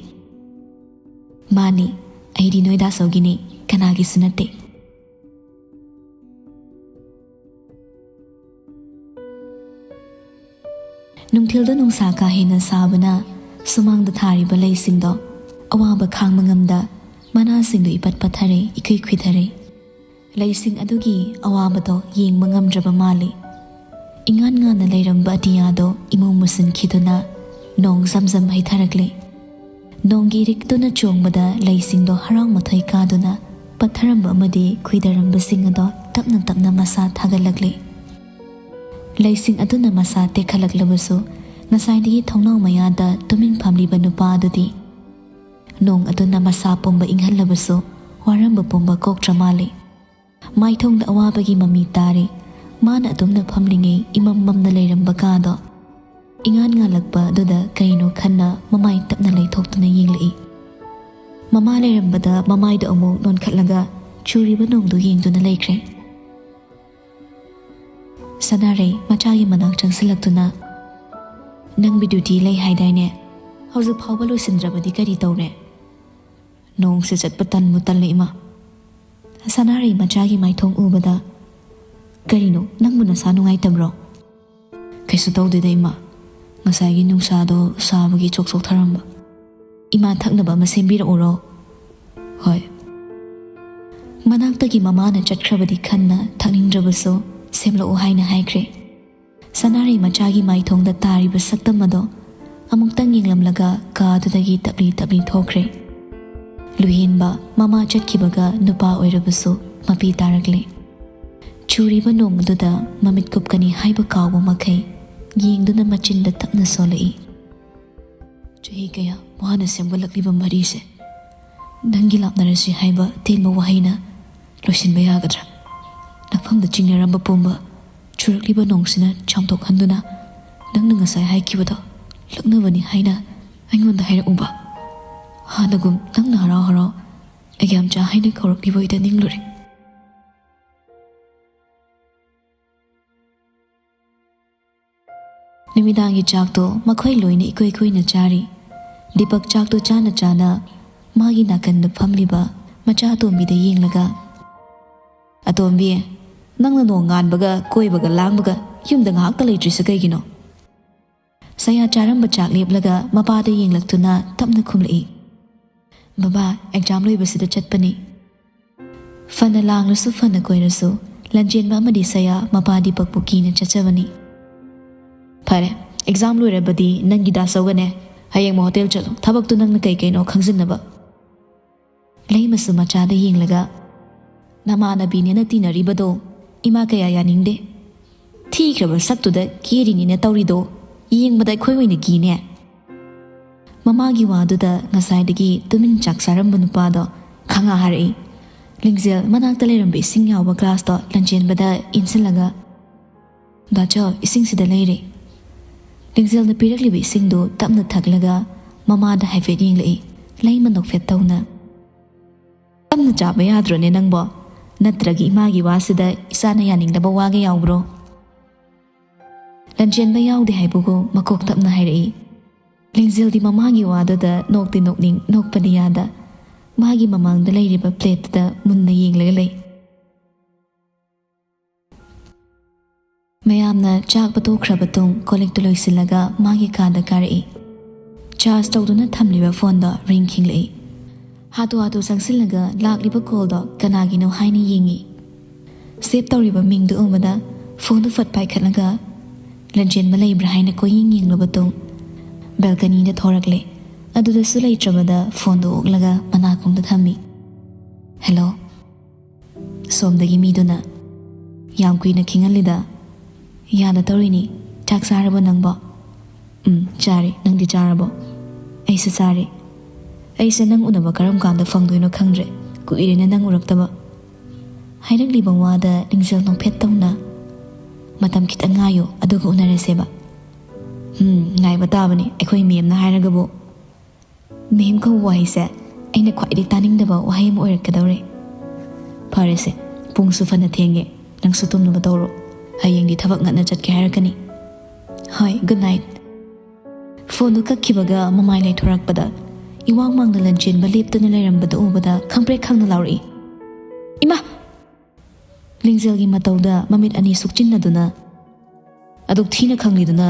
ꯃꯥꯅꯤ, ꯑꯩꯗꯤ ꯅꯣꯏ ꯗꯥꯆꯧꯒꯤꯅꯤ, ꯀꯅꯥꯒꯤꯁꯨ ꯅꯠꯇꯦ꯫ ꯅꯨꯡꯊꯤꯜꯗ ꯅꯨꯡꯁꯥ ꯀꯥ ꯍꯦꯟꯅ ꯁꯥꯕꯅ ꯁꯨꯃꯥꯡꯗ ꯊꯥꯔꯤꯕ ꯂꯩꯁꯤꯡꯗꯣ ꯑꯋꯥꯕ ꯈꯥꯡꯕ ꯉꯝꯗ ꯃꯅꯥꯁꯤꯡꯗꯨ ꯏꯄꯠ ꯄꯠꯊꯔꯦ, ꯏꯈꯨꯏ ꯈꯨꯏꯊꯔꯦ꯫ ꯂꯩꯁꯤꯡ ꯑꯗꯨꯒꯤ ꯑꯋꯥꯕꯗꯣ ꯌꯦꯡꯕ ꯉꯝꯗ꯭ꯔꯕ ꯃꯥꯜꯂꯤ꯫ ꯏꯉꯥꯟ ꯉꯥꯟꯅ ꯂꯩꯔꯝꯕ ꯑꯇꯤꯌꯥꯗꯣ ꯏꯃꯨ ꯃꯨꯁꯤꯟꯈꯤꯗꯨꯅ ꯅꯣꯡ ꯖꯝ ꯖꯝ ꯍꯩꯊꯔꯛꯂꯦ꯫ ꯅꯣꯡꯒꯤ ꯏꯔꯤꯛꯇꯨꯅ ꯆꯣꯡꯕꯗ ꯂꯩꯁꯤꯡꯗꯣ ꯍꯔꯥꯎ ꯃꯊꯣꯏ ꯀꯥꯗꯨꯅ ꯄꯠꯊꯔꯝꯕ ꯑꯃꯗꯤ ꯈꯨꯏꯗꯔꯝꯕꯁꯤꯡ ꯑꯗꯣ ꯇꯞꯅ ꯇꯞꯅ ꯃꯁꯥ ꯊꯥꯒꯠꯂꯛꯂꯦ꯫ ꯂꯩꯁꯤꯡ ꯑꯗꯨꯅ ꯃꯁꯥ ꯇꯦꯛꯈꯠꯂꯛꯂꯕꯁꯨ ꯉꯁꯥꯏꯗꯒꯤ ꯊꯣꯡꯅꯥꯎ ꯃꯌꯥꯗ ꯇꯨꯃꯤꯟ ꯐꯝꯂꯤꯕ ꯅꯨꯄꯥ ꯑꯗꯨꯗꯤ ꯅꯣꯡ ꯑꯗꯨꯅ ꯃꯁꯥ ꯄꯨꯝꯕ ꯏꯪꯍꯜꯂꯕꯁꯨ ꯋꯥꯔꯝꯕ ꯄꯨꯝꯕ ꯀꯣꯛꯇ꯭ꯔ ꯃꯥꯜꯂꯤ꯫ ꯃꯥꯏꯊꯣꯡꯗ ꯑꯋꯥꯕꯒꯤ ꯃꯃꯤ ꯇꯥꯔꯤ꯫ ꯃꯥꯅ ꯑꯗꯨꯝꯅ ꯐꯝꯂꯤꯉꯩ ꯏꯃꯝ ꯃꯝꯅ ꯂꯩꯔꯝꯕ ꯀꯥꯗꯣ ꯏꯉꯥꯟ ꯉꯥꯜꯂꯛꯄ ꯑꯗꯨꯗ ꯀꯩꯅꯣ ꯈꯟꯅ ꯃꯃꯥꯏ ꯇꯞꯅ ꯂꯩꯊꯣꯛꯇꯨꯅ ꯌꯦꯡꯂꯛꯏ꯫ ꯃꯃꯥ ꯂꯩꯔꯝꯕꯗ ꯃꯃꯥꯏꯗꯣ ꯑꯃꯨꯛ ꯅꯣꯟꯈꯠꯂꯒ ꯆꯨꯔꯤꯕ ꯅꯣꯡꯗꯨ ꯌꯦꯡꯗꯨꯅ ꯂꯩꯈ꯭ꯔꯦ꯫ ꯁꯅꯥꯔꯩ ꯃꯆꯥꯒꯤ ꯃꯅꯥꯛ ꯆꯪꯁꯤꯜꯂꯛꯇꯨꯅ, "ꯅꯪꯕꯨ ꯗ꯭ꯌꯨꯇꯤ ꯂꯩ ꯍꯥꯏꯗꯥꯏꯅꯦ? ꯍꯧꯖꯤꯛ ꯐꯥꯎꯕ ꯂꯣꯏꯁꯤꯟꯗ꯭ꯔꯕꯗꯤ ꯀꯔꯤ ꯇꯧꯔꯦ?" ꯅꯣꯡꯁꯦ ꯆꯠꯄ ꯇꯟꯕꯨ ꯇꯜꯂꯦ, ꯏꯃꯥ꯫ ꯁꯅꯥꯔꯩ ꯃꯆꯥꯒꯤ ꯃꯥꯏꯊꯣꯡ ꯎꯕꯗ, "ꯀꯔꯤꯅꯣ, ꯅꯪꯕꯨ ꯅꯁꯥ ꯅꯨꯡꯉꯥꯏꯇꯕ꯭ꯔꯣ?" "ꯀꯩꯁꯨ ꯇꯧꯗꯦꯗ, ꯏꯃꯥ꯫ ꯉꯁꯥꯏꯒꯤ ꯅꯨꯡꯁꯥꯗꯣ ꯁꯥꯕꯒꯤ ꯆꯣꯛ ꯆꯣꯛꯊꯔꯝꯕ꯫ ꯏꯃꯥ, ꯊꯛꯅꯕ ꯑꯃ ꯁꯦꯝꯕꯤꯔꯛꯎꯔꯣ?" "ꯍꯣꯏ꯫" ꯃꯅꯥꯛꯇꯒꯤ ꯃꯃꯥꯅ ꯆꯠꯈ꯭ꯔꯕꯗꯤ ꯈꯟꯅ ꯊꯛꯅꯤꯡꯗ꯭ꯔꯕꯁꯨ ꯁꯦꯝꯂꯛꯎ ꯍꯥꯏꯅ ꯍꯥꯏꯈ꯭ꯔꯦ꯫ ꯁꯅꯥꯔꯩ ꯃꯆꯥꯒꯤ ꯃꯥꯏꯊꯣꯡꯗ ꯇꯥꯔꯤꯕ ꯁꯛꯇꯝ ꯑꯗꯣ ꯑꯃꯨꯛꯇꯪ ꯌꯦꯡꯂꯝꯂꯒ ꯀꯥꯗꯨꯗꯒꯤ ꯇꯞꯂꯤ ꯇꯞꯂꯤ ꯊꯣꯛꯈ꯭ꯔꯦ꯫ ꯂꯨꯍꯦꯟꯕ ꯃꯃꯥ ꯆꯠꯈꯤꯕꯒ ꯅꯨꯄꯥ ꯑꯣꯏꯔꯕꯁꯨ ꯃꯄꯤ ꯇꯥꯔꯛꯂꯦ꯫ ꯆꯨꯔꯤꯕ ꯅꯣꯡ ꯑꯗꯨꯗ ꯃꯃꯤꯠ ꯀꯨꯞꯀꯅꯤ ꯍꯥꯏꯕ ꯀꯥꯎꯕ ꯃꯈꯩ ꯌꯦꯡꯗꯨꯅ ꯃꯆꯤꯟꯗ ꯇꯞꯅ ꯁꯣꯜꯂꯛꯏ꯫ "ꯆꯍꯤ ꯀꯌꯥ ꯋꯥꯅ ꯁꯦꯝꯒꯠꯂꯛꯂꯤꯕ ꯃꯔꯤꯁꯦ ꯅꯪꯒꯤ ꯂꯥꯞꯅꯔꯁꯤ ꯍꯥꯏꯕ ꯇꯦꯟꯕ ꯋꯥꯍꯩꯅ ꯂꯣꯏꯁꯤꯟꯕ ꯌꯥꯒꯗ꯭ꯔꯥ?" ꯅꯐꯝꯗ ꯆꯤꯡꯅꯔꯝꯕ ꯄꯨꯝꯕ ꯆꯨꯔꯛꯂꯤꯕ ꯅꯣꯡꯁꯤꯅ ꯆꯥꯝꯊꯣꯛꯍꯟꯗꯨꯅ ꯅꯪꯅ ꯉꯁꯥꯏ ꯍꯥꯏꯈꯤꯕꯗꯣ ꯂꯛꯅꯕꯅꯤ ꯍꯥꯏꯅ ꯑꯩꯉꯣꯟꯗ ꯍꯥꯏꯔꯛꯎꯕ꯫ ꯍꯥꯟꯅꯒꯨꯝ ꯅꯪꯅ ꯍꯔꯥꯎ ꯍꯔꯥꯎ ꯑꯩꯒꯤ ꯑꯝꯆꯥ ꯍꯥꯏꯅ ꯀꯧꯔꯛꯂꯤꯕ ꯑꯣꯏꯗ ꯅꯤꯡꯂꯨꯔꯦ꯫ ꯅꯨꯃꯤꯗꯥꯡꯒꯤ ꯆꯥꯛꯇꯣ ꯃꯈꯣꯏ ꯂꯣꯏꯅ ꯏꯀꯨꯏ ꯀꯨꯏꯅ ꯆꯥꯔꯤ꯫ ꯗꯤꯄꯛ ꯆꯥꯛꯇꯣ ꯆꯥꯅ ꯆꯥꯅ ꯃꯥꯒꯤ ꯅꯥꯀꯟꯗ ꯐꯝꯂꯤꯕ ꯃꯆꯥ ꯑꯇꯣꯝꯕꯤꯗ ꯌꯦꯡꯂꯒ, "ꯑꯇꯣꯝꯕꯤ, ꯅꯪꯅ ꯅꯣꯡ ꯉꯥꯟꯕꯒ ꯀꯣꯏꯕꯒ ꯂꯥꯡꯕꯒ ꯌꯨꯝꯗ ꯉꯥꯏꯍꯥꯛꯇ ꯂꯩꯇ꯭ꯔꯤꯁꯤ ꯀꯩꯒꯤꯅꯣ?" ꯁꯌꯥ ꯆꯥꯔꯝꯕ ꯆꯥꯛ ꯂꯦꯞꯂꯒ ꯃꯄꯥꯗ ꯌꯦꯡꯂꯛꯇꯨꯅ ꯇꯞꯅ ꯈꯨꯝꯂꯛꯏ, "ꯕꯕꯥ, ꯑꯦꯛꯖꯥꯝ ꯂꯣꯏꯕꯁꯤꯗ ꯆꯠꯄꯅꯤ꯫" ꯐꯅ ꯂꯥꯡꯂꯁꯨ ꯐꯅ ꯀꯣꯏꯔꯁꯨ ꯂꯟꯆꯦꯟꯕ ꯑꯃꯗꯤ ꯁꯌꯥ ꯃꯄꯥ ꯗꯤꯄꯛꯄꯨ ꯀꯤꯅ ꯆꯠꯆꯕꯅꯤ꯫ "ꯐꯔꯦ, ꯑꯦꯛꯖꯥꯝ ꯂꯣꯏꯔꯕꯗꯤ ꯅꯪꯒꯤ ꯗꯥꯆꯧꯒꯅꯦ ꯍꯌꯦꯡꯃꯛ ꯍꯣꯇꯦꯜ ꯆꯠꯂꯣ, ꯊꯕꯛꯇꯨ ꯅꯪꯅ ꯀꯩ ꯀꯩꯅꯣ ꯈꯪꯖꯤꯟꯅꯕ꯫" ꯂꯩꯃꯁꯨ ꯃꯆꯥꯗ ꯌꯦꯡꯂꯒ, "ꯅꯃꯥꯟꯅꯕꯤꯅꯦꯅ ꯇꯤꯟꯅꯔꯤꯕꯗꯣ ꯏꯃꯥ ꯀꯌꯥ ꯌꯥꯅꯤꯡꯗꯦ꯫ ꯊꯤꯈ꯭ꯔꯕ ꯁꯛꯇꯨꯗ ꯀꯦꯔꯤꯅꯦꯅ ꯇꯧꯔꯤꯗꯣ ꯌꯦꯡꯕꯗ ꯑꯩꯈꯣꯏ ꯑꯣꯏꯅ ꯀꯤꯅꯦ꯫" ꯃꯃꯥꯒꯤ ꯋꯥꯗꯨꯗ ꯉꯁꯥꯏꯗꯒꯤ ꯇꯨꯃꯤꯟ ꯆꯥꯛ ꯆꯥꯔꯝꯕ ꯅꯨꯄꯥꯗꯣ ꯈꯪꯉꯥ ꯍꯥꯏꯔꯛꯏ꯫ ꯂꯤꯡꯖꯦꯜ ꯃꯅꯥꯛꯇ ꯂꯩꯔꯝꯕ ꯏꯁꯤꯡ ꯌꯥꯎꯕ ꯒ꯭ꯂꯥꯁꯇꯣ ꯂꯟꯆꯦꯟꯕꯗ ꯏꯟꯁꯤꯜꯂꯒ, "ꯗꯥꯆꯧ, ꯏꯁꯤꯡꯁꯤꯗ ꯂꯩꯔꯦ꯫" ꯂꯤꯡꯖꯦꯜꯅ ꯄꯤꯔꯛꯂꯤꯕ ꯏꯁꯤꯡꯗꯨ ꯇꯞꯅ ꯊꯛꯂꯒ ꯃꯃꯥꯗ ꯍꯥꯏꯐꯦꯠ ꯌꯦꯡꯂꯛꯏ, ꯂꯩꯃ ꯅꯣꯛꯐꯦꯠ ꯇꯧꯅ꯫ "ꯇꯞꯅ ꯆꯥꯕ ꯌꯥꯗ꯭ꯔꯣꯅꯦ ꯅꯪꯕꯣ? ꯅꯠꯇ꯭ꯔꯒ ꯏꯃꯥꯒꯤ ꯋꯥꯁꯤꯗ ꯏꯆꯥꯅ ꯌꯥꯅꯤꯡꯗꯕ ꯋꯥꯒ ꯌꯥꯎꯕ꯭ꯔꯣ?" ꯂꯟꯆꯦꯟꯕ ꯌꯥꯎꯗꯦ ꯍꯥꯏꯕꯒꯨꯝ ꯃꯀꯣꯛ ꯇꯞꯅ ꯍꯥꯏꯔꯛꯏ꯫ ꯂꯤꯡꯖꯦꯜꯗꯤ ꯃꯃꯥꯒꯤ ꯋꯥꯗꯨꯗ ꯅꯣꯛꯇꯤ ꯅꯣꯛꯅꯤꯡ, ꯅꯣꯛꯄꯗꯤ ꯌꯥꯗ꯫ ꯃꯥꯒꯤ ꯃꯃꯥꯡꯗ ꯂꯩꯔꯤꯕ ꯄ꯭ꯂꯦꯠꯇꯨꯗ ꯃꯨꯟꯅ ꯌꯦꯡꯂꯒ ꯂꯩ꯫ ꯃꯌꯥꯝꯅ ꯆꯥꯛ ꯄꯨꯊꯣꯛꯈ꯭ꯔꯕ ꯇꯨꯡ ꯀꯣꯜ ꯂꯤꯛꯇꯨ ꯂꯣꯏꯁꯤꯜꯂꯒ ꯃꯥꯒꯤ ꯀꯥꯗ ꯀꯥꯔꯛꯏ꯫ ꯆꯥꯔꯖ ꯇꯧꯗꯨꯅ ꯊꯝꯂꯤꯕ ꯐꯣꯟꯗꯣ ꯔꯤꯡ ꯈꯤꯡꯂꯛꯏ꯫ ꯍꯥꯊꯨ ꯍꯥꯊꯨ ꯆꯪꯁꯤꯜꯂꯒ ꯂꯥꯛꯂꯤꯕ ꯀꯣꯜꯗꯣ ꯀꯅꯥꯒꯤꯅꯣ ꯍꯥꯏꯅ ꯌꯦꯡꯉꯤ꯫ ꯁꯦꯚ ꯇꯧꯔꯤꯕ ꯃꯤꯡꯗꯨ ꯎꯕꯗ ꯐꯣꯟꯗꯨ ꯐꯠ ꯄꯥꯏꯈꯠꯂꯒ ꯂꯟꯆꯦꯟꯕ ꯂꯩꯕ꯭ꯔꯥ ꯍꯥꯏꯅ ꯀꯣꯏꯌꯦꯡ ꯌꯦꯡꯂꯕ ꯇꯨꯡ ꯕꯦꯜꯀꯅꯤꯗ ꯊꯣꯔꯛꯂꯦ꯫ ꯑꯗꯨꯗꯁꯨ ꯂꯩꯇ꯭ꯔꯕꯗ ꯐꯣꯟꯗꯨ ꯑꯣꯛꯂꯒ ꯃꯅꯥꯀꯣꯡꯗ ꯊꯝꯃꯤ꯫ "ꯍꯦꯜꯂꯣ?" ꯁꯣꯝꯗꯒꯤ ꯃꯤꯗꯨꯅ, "ꯌꯥꯝ ꯀꯨꯏꯅ ꯈꯤꯡꯍꯜꯂꯤꯗ꯫ ꯌꯥꯗ ꯇꯧꯔꯤꯅꯤ꯫ ꯆꯥꯛ ꯆꯥꯔꯕꯣ ꯅꯪꯕꯣ?" "ꯎꯝ, ꯆꯥꯔꯦ꯫ ꯅꯪꯗꯤ ꯆꯥꯔꯕꯣ?" "ꯑꯩꯁꯨ ꯆꯥꯔꯦ꯫ ꯑꯩꯁꯦ ꯅꯪ ꯎꯅꯕ ꯀꯔꯝ ꯀꯥꯟꯗ ꯐꯪꯗꯣꯏꯅꯣ ꯈꯪꯗ꯭ꯔꯦ꯫ ꯀꯨꯏꯔꯦꯅꯦ ꯅꯪ ꯎꯔꯛꯇꯕ꯫" ꯍꯥꯏꯔꯛꯂꯤꯕ ꯋꯥꯗ ꯂꯤꯡꯖꯦꯜ ꯅꯣꯛꯐꯦꯠ ꯇꯧꯅ, "ꯃꯇꯝ ꯈꯤꯇꯪ ꯉꯥꯏꯌꯨ, ꯑꯗꯨꯒ ꯎꯅꯔꯁꯦꯕ"꯫ "ꯎꯝ, ꯉꯥꯏꯕ ꯇꯥꯕꯅꯤ, ꯑꯩꯈꯣꯏ ꯃꯦꯝꯅ ꯍꯥꯏꯔꯒꯕꯨ"꯫ "ꯃꯦꯝ ꯀꯧꯕ ꯋꯥꯍꯩꯁꯦ ꯑꯩꯅ ꯈ꯭ꯋꯥꯏꯗꯒꯤ ꯇꯥꯅꯤꯡꯗꯕ ꯋꯥꯍꯩ ꯑꯃ ꯑꯣꯏꯔꯛꯀꯗꯧꯔꯦ꯫ ꯐꯔꯦꯁꯦ, ꯄꯨꯡꯁꯨ ꯐꯅ ꯊꯦꯡꯉꯦ, ꯅꯪꯁꯨ ꯇꯨꯝꯅꯕ ꯇꯧꯔꯣ, ꯍꯌꯦꯡꯗꯤ ꯊꯕꯛ ꯉꯟꯅ ꯆꯠꯀꯦ ꯍꯥꯏꯔꯛꯀꯅꯤ"꯫ "ꯍꯣꯏ, good night"꯫ ꯐꯣꯟꯗꯨ ꯀꯛꯈꯤꯕꯒ ꯃꯃꯥꯏ ꯂꯩꯊꯣꯔꯛꯄꯗ, ꯏꯋꯥꯡ ꯋꯥꯡꯅ ꯂꯟꯆꯦꯟꯕ ꯂꯦꯞꯇꯨꯅ ꯂꯩꯔꯝꯕꯗꯨ ꯎꯕꯗ ꯈꯪꯄ꯭ꯔꯦꯛ ꯈꯪꯅ ꯂꯥꯎꯔꯛꯏ꯫ "ꯏꯃꯥ!" ꯂꯤꯡꯖꯦꯜꯒꯤ ꯃꯇꯧꯗ ꯃꯃꯤꯠ ꯑꯅꯤ ꯁꯨꯛꯆꯤꯟꯅꯗꯨꯅ, "ꯑꯗꯨꯛ ꯊꯤꯅ ꯈꯪꯂꯤꯗꯨꯅ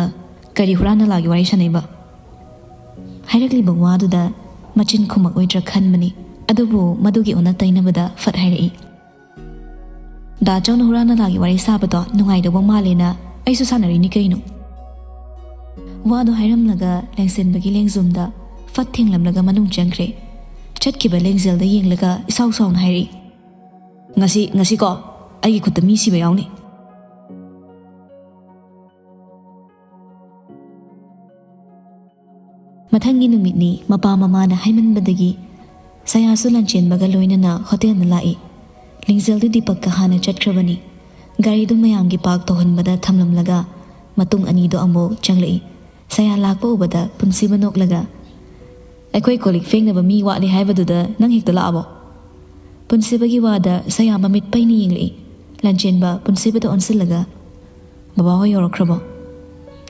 ꯀꯔꯤ ꯍꯨꯔꯥꯟ ꯅꯂꯥꯒꯤ ꯋꯥꯔꯤ ꯁꯥꯟꯅꯩꯕ?" ꯍꯥꯏꯔꯛꯂꯤꯕ ꯋꯥꯗꯨꯗ ꯃꯆꯤꯟ ꯈꯨꯝꯃꯛꯑꯣꯏꯗ꯭ꯔꯥ ꯈꯟꯕꯅꯤ, ꯑꯗꯨꯕꯨ ꯃꯗꯨꯒꯤ ꯑꯣꯟꯅ ꯇꯩꯅꯕꯗ ꯐꯠ ꯍꯥꯏꯔꯛꯏ꯫ "ꯗꯥ ꯆꯧꯅ ꯍꯨꯔꯥꯟ ꯅꯂꯥꯒꯤ ꯋꯥꯔꯤ ꯁꯥꯕꯗꯣ ꯅꯨꯡꯉꯥꯏꯗꯧꯕ ꯃꯥꯜꯂꯦꯅ ꯑꯩꯁꯨ ꯁꯥꯟꯅꯔꯤꯅꯤ ꯀꯩꯅꯣ"꯫ ꯋꯥꯗꯣ ꯍꯥꯏꯔꯝꯂꯒ ꯂꯦꯡꯁꯤꯟꯕꯒꯤ ꯂꯦꯡꯖꯨꯝꯗ ꯐꯠ ꯊꯦꯡꯂꯝꯂꯒ ꯃꯅꯨꯡ ꯆꯪꯈ꯭ꯔꯦ꯫ ꯆꯠꯈꯤꯕ ꯂꯦꯡꯖꯦꯜꯗ ꯌꯦꯡꯂꯒ ꯏꯁꯥꯎ ꯁꯥꯎꯅ ꯍꯥꯏꯔꯛꯏ, "ꯉꯁꯤ, ꯉꯁꯤꯀꯣ ꯑꯩꯒꯤ ꯈꯨꯠꯇ ꯃꯤ ꯁꯤꯕ ꯌꯥꯎꯅꯤ"꯫ ꯃꯊꯪꯒꯤ ꯅꯨꯃꯤꯠꯅꯤ꯫ ꯃꯄꯥ ꯃꯃꯥꯅ ꯍꯥꯏꯃꯟꯕꯗꯒꯤ ꯁꯌꯥꯁꯨ ꯂꯟꯆꯦꯟꯕꯒ ꯂꯣꯏꯅꯅ ꯍꯣꯇꯦꯜꯗ ꯂꯥꯛꯏ꯫ ꯂꯤꯡꯖꯦꯜꯗꯤ ꯗꯤꯄꯛꯀ ꯍꯥꯟꯅ ꯆꯠꯈ꯭ꯔꯕꯅꯤ꯫ ꯒꯥꯔꯤꯗꯨ ꯃꯌꯥꯝꯒꯤ ꯄꯥꯔꯛ ꯇꯧꯍꯟꯕꯗ ꯊꯝꯂꯝꯂꯒ ꯃꯇꯨꯡ ꯑꯅꯤꯗꯨ ꯑꯃꯨꯛ ꯆꯪꯂꯛꯏ꯫ ꯁꯌꯥ ꯂꯥꯛꯄ ꯎꯕꯗ ꯄꯨꯟꯁꯤꯕ ꯅꯣꯛꯂꯒ, "ꯑꯩꯈꯣꯏ ꯀꯣꯜ ꯂꯤꯛ ꯐꯦꯡꯅꯕ ꯃꯤ ꯋꯥꯠꯂꯤ ꯍꯥꯏꯕꯗꯨꯗ ꯅꯪ ꯍꯦꯛꯇ ꯂꯥꯛꯑꯕꯣ?" ꯄꯨꯟꯁꯤꯕꯒꯤ ꯋꯥꯗ ꯁꯌꯥ ꯃꯃꯤꯠ ꯄꯩꯅ ꯌꯦꯡꯂꯛꯏ꯫ ꯂꯟꯆꯦꯟꯕ ꯄꯨꯟꯁꯤꯕꯗ ꯑꯣꯟꯁꯤꯜꯂꯒ, "ꯕꯕꯥ ꯍꯣꯏ ꯌꯧꯔꯛꯈ꯭ꯔꯕꯣ?"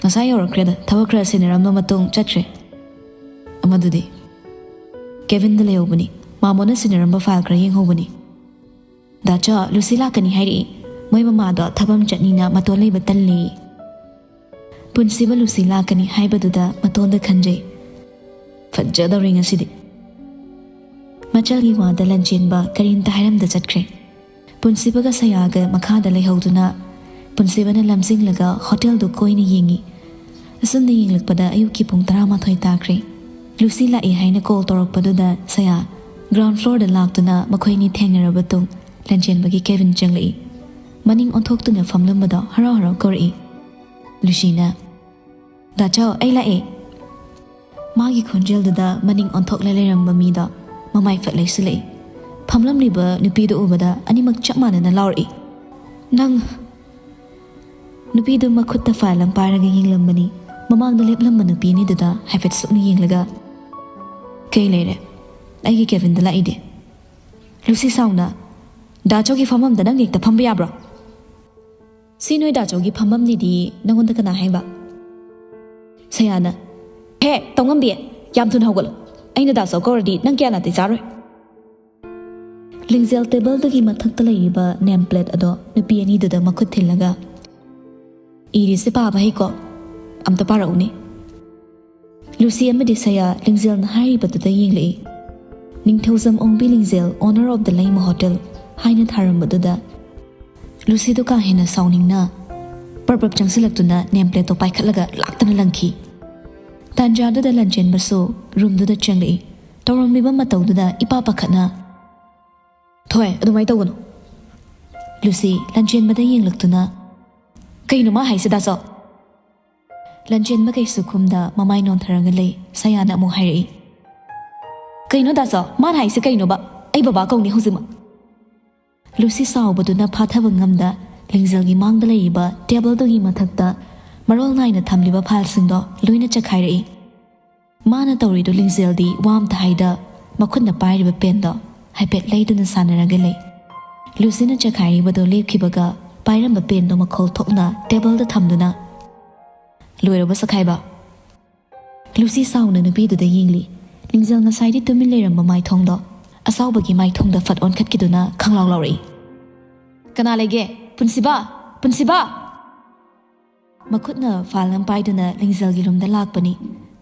"ꯉꯁꯥꯏ ꯌꯧꯔꯛꯈ꯭ꯔꯦꯗ, ꯊꯕꯛ ꯈꯔ ꯁꯤꯟꯅꯔꯝꯕ ꯃꯇꯨꯡ ꯆꯠꯈ꯭ꯔꯦ"꯫ "ꯑꯃꯗꯨꯗꯤ?" "ꯀꯦꯕꯤꯟꯗ ꯂꯩꯍꯧꯕꯅꯤ, ꯃꯥꯃꯣꯅ ꯁꯤꯟꯅꯔꯝꯕ ꯐꯥꯏꯜ ꯈꯔ ꯌꯦꯡꯍꯧꯕꯅꯤ"꯫ "ꯗꯥꯆꯥ, ꯂꯨꯁꯤ ꯂꯥꯛꯀꯅꯤ ꯍꯥꯏꯔꯛꯏ, ꯃꯣꯏ ꯃꯃꯥꯗꯣ ꯊꯕꯛ ꯑꯃ ꯆꯠꯅꯤꯅ ꯃꯇꯣꯟ ꯂꯩꯕ ꯇꯜꯂꯦꯌꯦ"꯫ ꯄꯨꯟꯁꯤꯕ ꯂꯨꯁꯤ ꯂꯥꯛꯀꯅꯤ ꯍꯥꯏꯕꯗꯨꯗ ꯃꯇꯣꯟꯗ ꯈꯟꯖꯩ꯫ "ꯐꯖꯗꯧꯔꯤ ꯉꯁꯤꯗꯤ"꯫ ꯃꯆꯜꯒꯤ ꯋꯥꯗ ꯂꯟꯆꯦꯟꯕ ꯀꯔꯤꯝꯇ ꯍꯥꯏꯔꯝꯗ ꯆꯠꯈ꯭ꯔꯦ꯫ ꯄꯨꯟꯁꯤꯕꯒ ꯁꯌꯥꯒ ꯃꯈꯥꯗ ꯂꯩꯍꯧꯗꯨꯅ ꯄꯨꯟꯁꯤꯕꯅ ꯂꯝꯖꯤꯡꯂꯒ ꯍꯣꯇꯦꯜꯗꯨ ꯀꯣꯏꯅ ꯌꯦꯡꯉꯤ꯫ ꯑꯁꯨꯝꯅ ꯌꯦꯡꯂꯛꯄꯗ ꯑꯌꯨꯛꯀꯤ ꯄꯨꯡ ꯇꯔꯥꯃꯥꯊꯣꯏ ꯇꯥꯈ꯭ꯔꯦ꯫ ꯂꯨꯁꯤ ꯂꯥꯛꯏ ꯍꯥꯏꯅ ꯀꯣꯜ ꯇꯧꯔꯛꯄꯗꯨꯗ ꯁꯌꯥ ꯒ꯭ꯔꯥꯎꯟ ꯐ꯭ꯂꯣꯔꯗ ꯂꯥꯛꯇꯨꯅ ꯃꯈꯣꯏꯅꯤ ꯊꯦꯡꯅꯔꯕ ꯇꯨꯡ ꯂꯟꯆꯦꯟꯕꯒꯤ ꯀꯦꯕꯤꯟ ꯆꯪꯂꯛꯏ꯫ ꯃꯅꯤꯡ ꯑꯣꯟꯊꯣꯛꯇꯨꯅ ꯐꯝꯂꯝꯕꯗꯣ ꯍꯔꯥꯎ ꯍꯔꯥꯎ ꯀꯧꯔꯛꯏ꯫ ꯂꯨꯁꯤꯅ, "ꯗꯥꯆꯧ, ꯑꯩ ꯂꯥꯛꯑꯦ"꯫ ꯃꯥꯒꯤ ꯈꯣꯟꯖꯦꯜꯗꯨꯗ ꯃꯅꯤꯡ ꯑꯣꯟꯊꯣꯛꯂ ꯂꯩꯔꯝꯕ ꯃꯤꯗꯣ ꯃꯃꯥꯏ ꯐꯠ ꯂꯩꯁꯤꯜꯂꯛꯏ꯫ ꯐꯝꯂꯝꯂꯤꯕ ꯅꯨꯄꯤꯗꯨ ꯎꯕꯗ ꯑꯅꯤꯃꯛ ꯆꯞ ꯃꯥꯟꯅꯅ ꯂꯥꯎꯔꯛꯏ꯫ "ꯅꯪ!" ꯅꯨꯄꯤꯗꯨ ꯃꯈꯨꯠꯇ ꯐꯥꯏꯜ ꯑꯃ ꯄꯥꯏꯔꯒ ꯌꯦꯡꯂꯝꯕꯅꯤ꯫ ꯃꯃꯥꯡꯗ ꯂꯦꯞꯂꯝꯕ ꯅꯨꯄꯤ ꯑꯅꯤꯗꯨꯗ ꯍꯥꯏꯐꯦꯠ ꯁꯨꯞꯅ ꯌꯦꯡꯂꯒ, "ꯀꯩ ꯂꯩꯔꯦ? ꯑꯩꯒꯤ ꯀꯦꯕꯤꯟꯗ ꯂꯥꯛꯏꯗꯤ?" ꯂꯨꯁꯤ ꯁꯥꯎꯅ, "ꯗꯥ ꯆꯧꯒꯤ ꯐꯝꯐꯝꯗ ꯅꯪ ꯍꯦꯛꯇ ꯐꯝꯕ ꯌꯥꯕ꯭ꯔꯣ? ꯁꯤ ꯅꯣꯏ ꯗꯥ ꯆꯧꯒꯤ ꯐꯝꯐꯝꯅꯤꯗꯤ ꯅꯪꯉꯣꯟꯗ ꯀꯅꯥ ꯍꯥꯏꯕ?" ꯁꯌꯥꯅ, "ꯍꯦ, ꯇꯧꯉꯝꯕꯤ, ꯌꯥꯝ ꯊꯨꯅ ꯍꯧꯒꯠꯂꯣ꯫ ꯑꯩꯅ ꯗꯥ ꯆꯧ ꯀꯧꯔꯗꯤ ꯅꯪ ꯀꯌꯥ ꯅꯥꯇꯩ ꯆꯥꯔꯣꯏ꯫" ꯂꯤꯡꯖꯦꯜ ꯇꯦꯕꯜꯗꯨꯒꯤ ꯃꯊꯛꯇ ꯂꯩꯔꯤꯕ ꯅꯦꯝ ꯄ꯭ꯂꯦꯠ ꯑꯗꯣ ꯅꯨꯄꯤ ꯑꯅꯤꯗꯨꯗ ꯃꯈꯨꯠ ꯊꯤꯜꯂꯒ, "ꯏꯔꯤꯁꯦ ꯄꯥꯕ ꯍꯩꯀꯣ? ꯑꯝꯇ ꯄꯥꯔꯛꯎꯅꯦ꯫" ꯂꯨꯁꯤ ꯑꯃꯗꯤ ꯁꯌꯥ ꯂꯤꯡꯖꯦꯜꯅ ꯍꯥꯏꯔꯤꯕꯗꯨꯗ ꯌꯦꯡꯂꯛꯏ꯫ "ꯅꯤꯡꯊꯧꯖꯝ ꯑꯣꯡꯕꯤ ꯂꯤꯡꯖꯦꯜ, owner of the Leima hotel" ꯍꯥꯏꯅ ꯊꯥꯔꯝꯕꯗꯨꯗ ꯂꯨꯁꯤꯗꯨ ꯀꯥ ꯍꯦꯟꯅ ꯁꯥꯎꯅꯤꯡꯅ ꯄꯔꯞ ꯄꯔꯞ ꯆꯪꯁꯤꯜꯂꯛꯇꯨꯅ ꯅꯦꯝ ꯄ꯭ꯂꯦꯠꯇꯣ ꯄꯥꯏꯈꯠꯂꯒ ꯂꯥꯛꯇꯅ ꯂꯪꯈꯤ꯫ ꯇꯥꯟꯖꯥꯗꯨꯗ ꯂꯟꯆꯦꯟꯕꯁꯨ ꯔꯨꯝꯗꯨꯗ ꯆꯪꯂꯛꯏ꯫ ꯇꯧꯔꯝꯂꯤꯕ ꯃꯇꯧꯗꯨꯗ ꯏꯄꯥ ꯄꯥꯈꯠꯅ, "ꯊꯣꯏ, ꯑꯗꯨꯃꯥꯏꯅ ꯇꯧꯒꯅꯨ꯫" ꯂꯨꯁꯤ ꯂꯟꯆꯦꯟꯕꯗ ꯌꯦꯡꯂꯛꯇꯨꯅ, "ꯀꯩꯅꯣ ꯃꯥ ꯍꯥꯏꯁꯦ, ꯗꯥꯆꯧ?" ꯂꯟꯆꯦꯟꯕ ꯀꯩꯁꯨ ꯈꯨꯝꯗ ꯃꯃꯥꯏ ꯅꯣꯟꯊꯔꯒ ꯂꯩ꯫ ꯁꯌꯥꯅ ꯑꯃꯨꯛ ꯍꯥꯏꯔꯛꯏ, "ꯀꯩꯅꯣ ꯗꯥꯆꯧ, ꯃꯥꯅ ꯍꯥꯏꯁꯦ ꯀꯩꯅꯣꯕ? ꯑꯩ ꯕꯕꯥ ꯀꯧꯅꯤ ꯍꯧꯖꯤꯛꯃꯛ꯫" ꯂꯨꯁꯤ ꯁꯥꯎꯕꯗꯨꯅ ꯐꯥꯊꯕ ꯉꯝꯗ ꯂꯤꯡꯖꯦꯜꯒꯤ ꯃꯥꯡꯗ ꯂꯩꯔꯤꯕ ꯇꯦꯕꯜꯗꯨꯒꯤ ꯃꯊꯛꯇ ꯃꯔꯣꯜ ꯅꯥꯏꯅ ꯊꯝꯂꯤꯕ ꯐꯥꯏꯜꯁꯤꯡꯗꯣ ꯂꯣꯏꯅ ꯆꯈꯥꯏꯔꯛꯏ꯫ ꯃꯥꯅ ꯇꯧꯔꯤꯗꯨ ꯂꯤꯡꯖꯦꯜꯗꯤ ꯋꯥ ꯑꯝꯇ ꯍꯥꯏꯗ ꯃꯈꯨꯠꯅ ꯄꯥꯏꯔꯤꯕ ꯄꯦꯟꯗꯣ ꯍꯥꯏꯐꯦꯠ ꯂꯩꯗꯨꯅ ꯁꯥꯟꯅꯔꯒ ꯂꯩ꯫ ꯂꯨꯁꯤꯅ ꯆꯈꯥꯏꯔꯤꯕꯗꯣ ꯂꯦꯞꯈꯤꯕꯒ ꯄꯥꯏꯔꯝꯕ ꯄꯦꯟꯗꯣ ꯃꯈꯣꯜ ꯊꯣꯛꯅ ꯇꯦꯕꯜꯗ ꯊꯝꯗꯨꯅ, "ꯂꯣꯏꯔꯕ ꯆꯈꯥꯏꯕ?" ꯂꯨꯁꯤ ꯁꯥꯎꯅ ꯅꯨꯄꯤꯗꯨꯗ ꯌꯦꯡꯂꯤ꯫ ꯂꯤꯡꯖꯦꯜ ꯉꯁꯥꯏꯗꯤ ꯇꯨꯃꯤꯟ ꯂꯩꯔꯝꯕ ꯃꯥꯏꯊꯣꯡꯗꯣ ꯑꯁꯥꯎꯕꯒꯤ ꯃꯥꯏꯊꯣꯡꯗ ꯐꯠ ꯑꯣꯟꯈꯠꯈꯤꯗꯨꯅ ꯈꯪꯂꯥꯎ ꯂꯥꯎꯔꯛꯏ, "ꯀꯅꯥ ꯂꯩꯒꯦ? ꯄꯨꯟꯁꯤꯕ! ꯄꯨꯟꯁꯤꯕ!" ꯃꯈꯨꯠꯅ ꯐꯥꯏꯜ ꯑꯃ ꯄꯥꯏꯗꯨꯅ ꯂꯤꯡꯖꯦꯜꯒꯤ ꯔꯨꯝꯗ ꯂꯥꯛꯄꯅꯤ꯫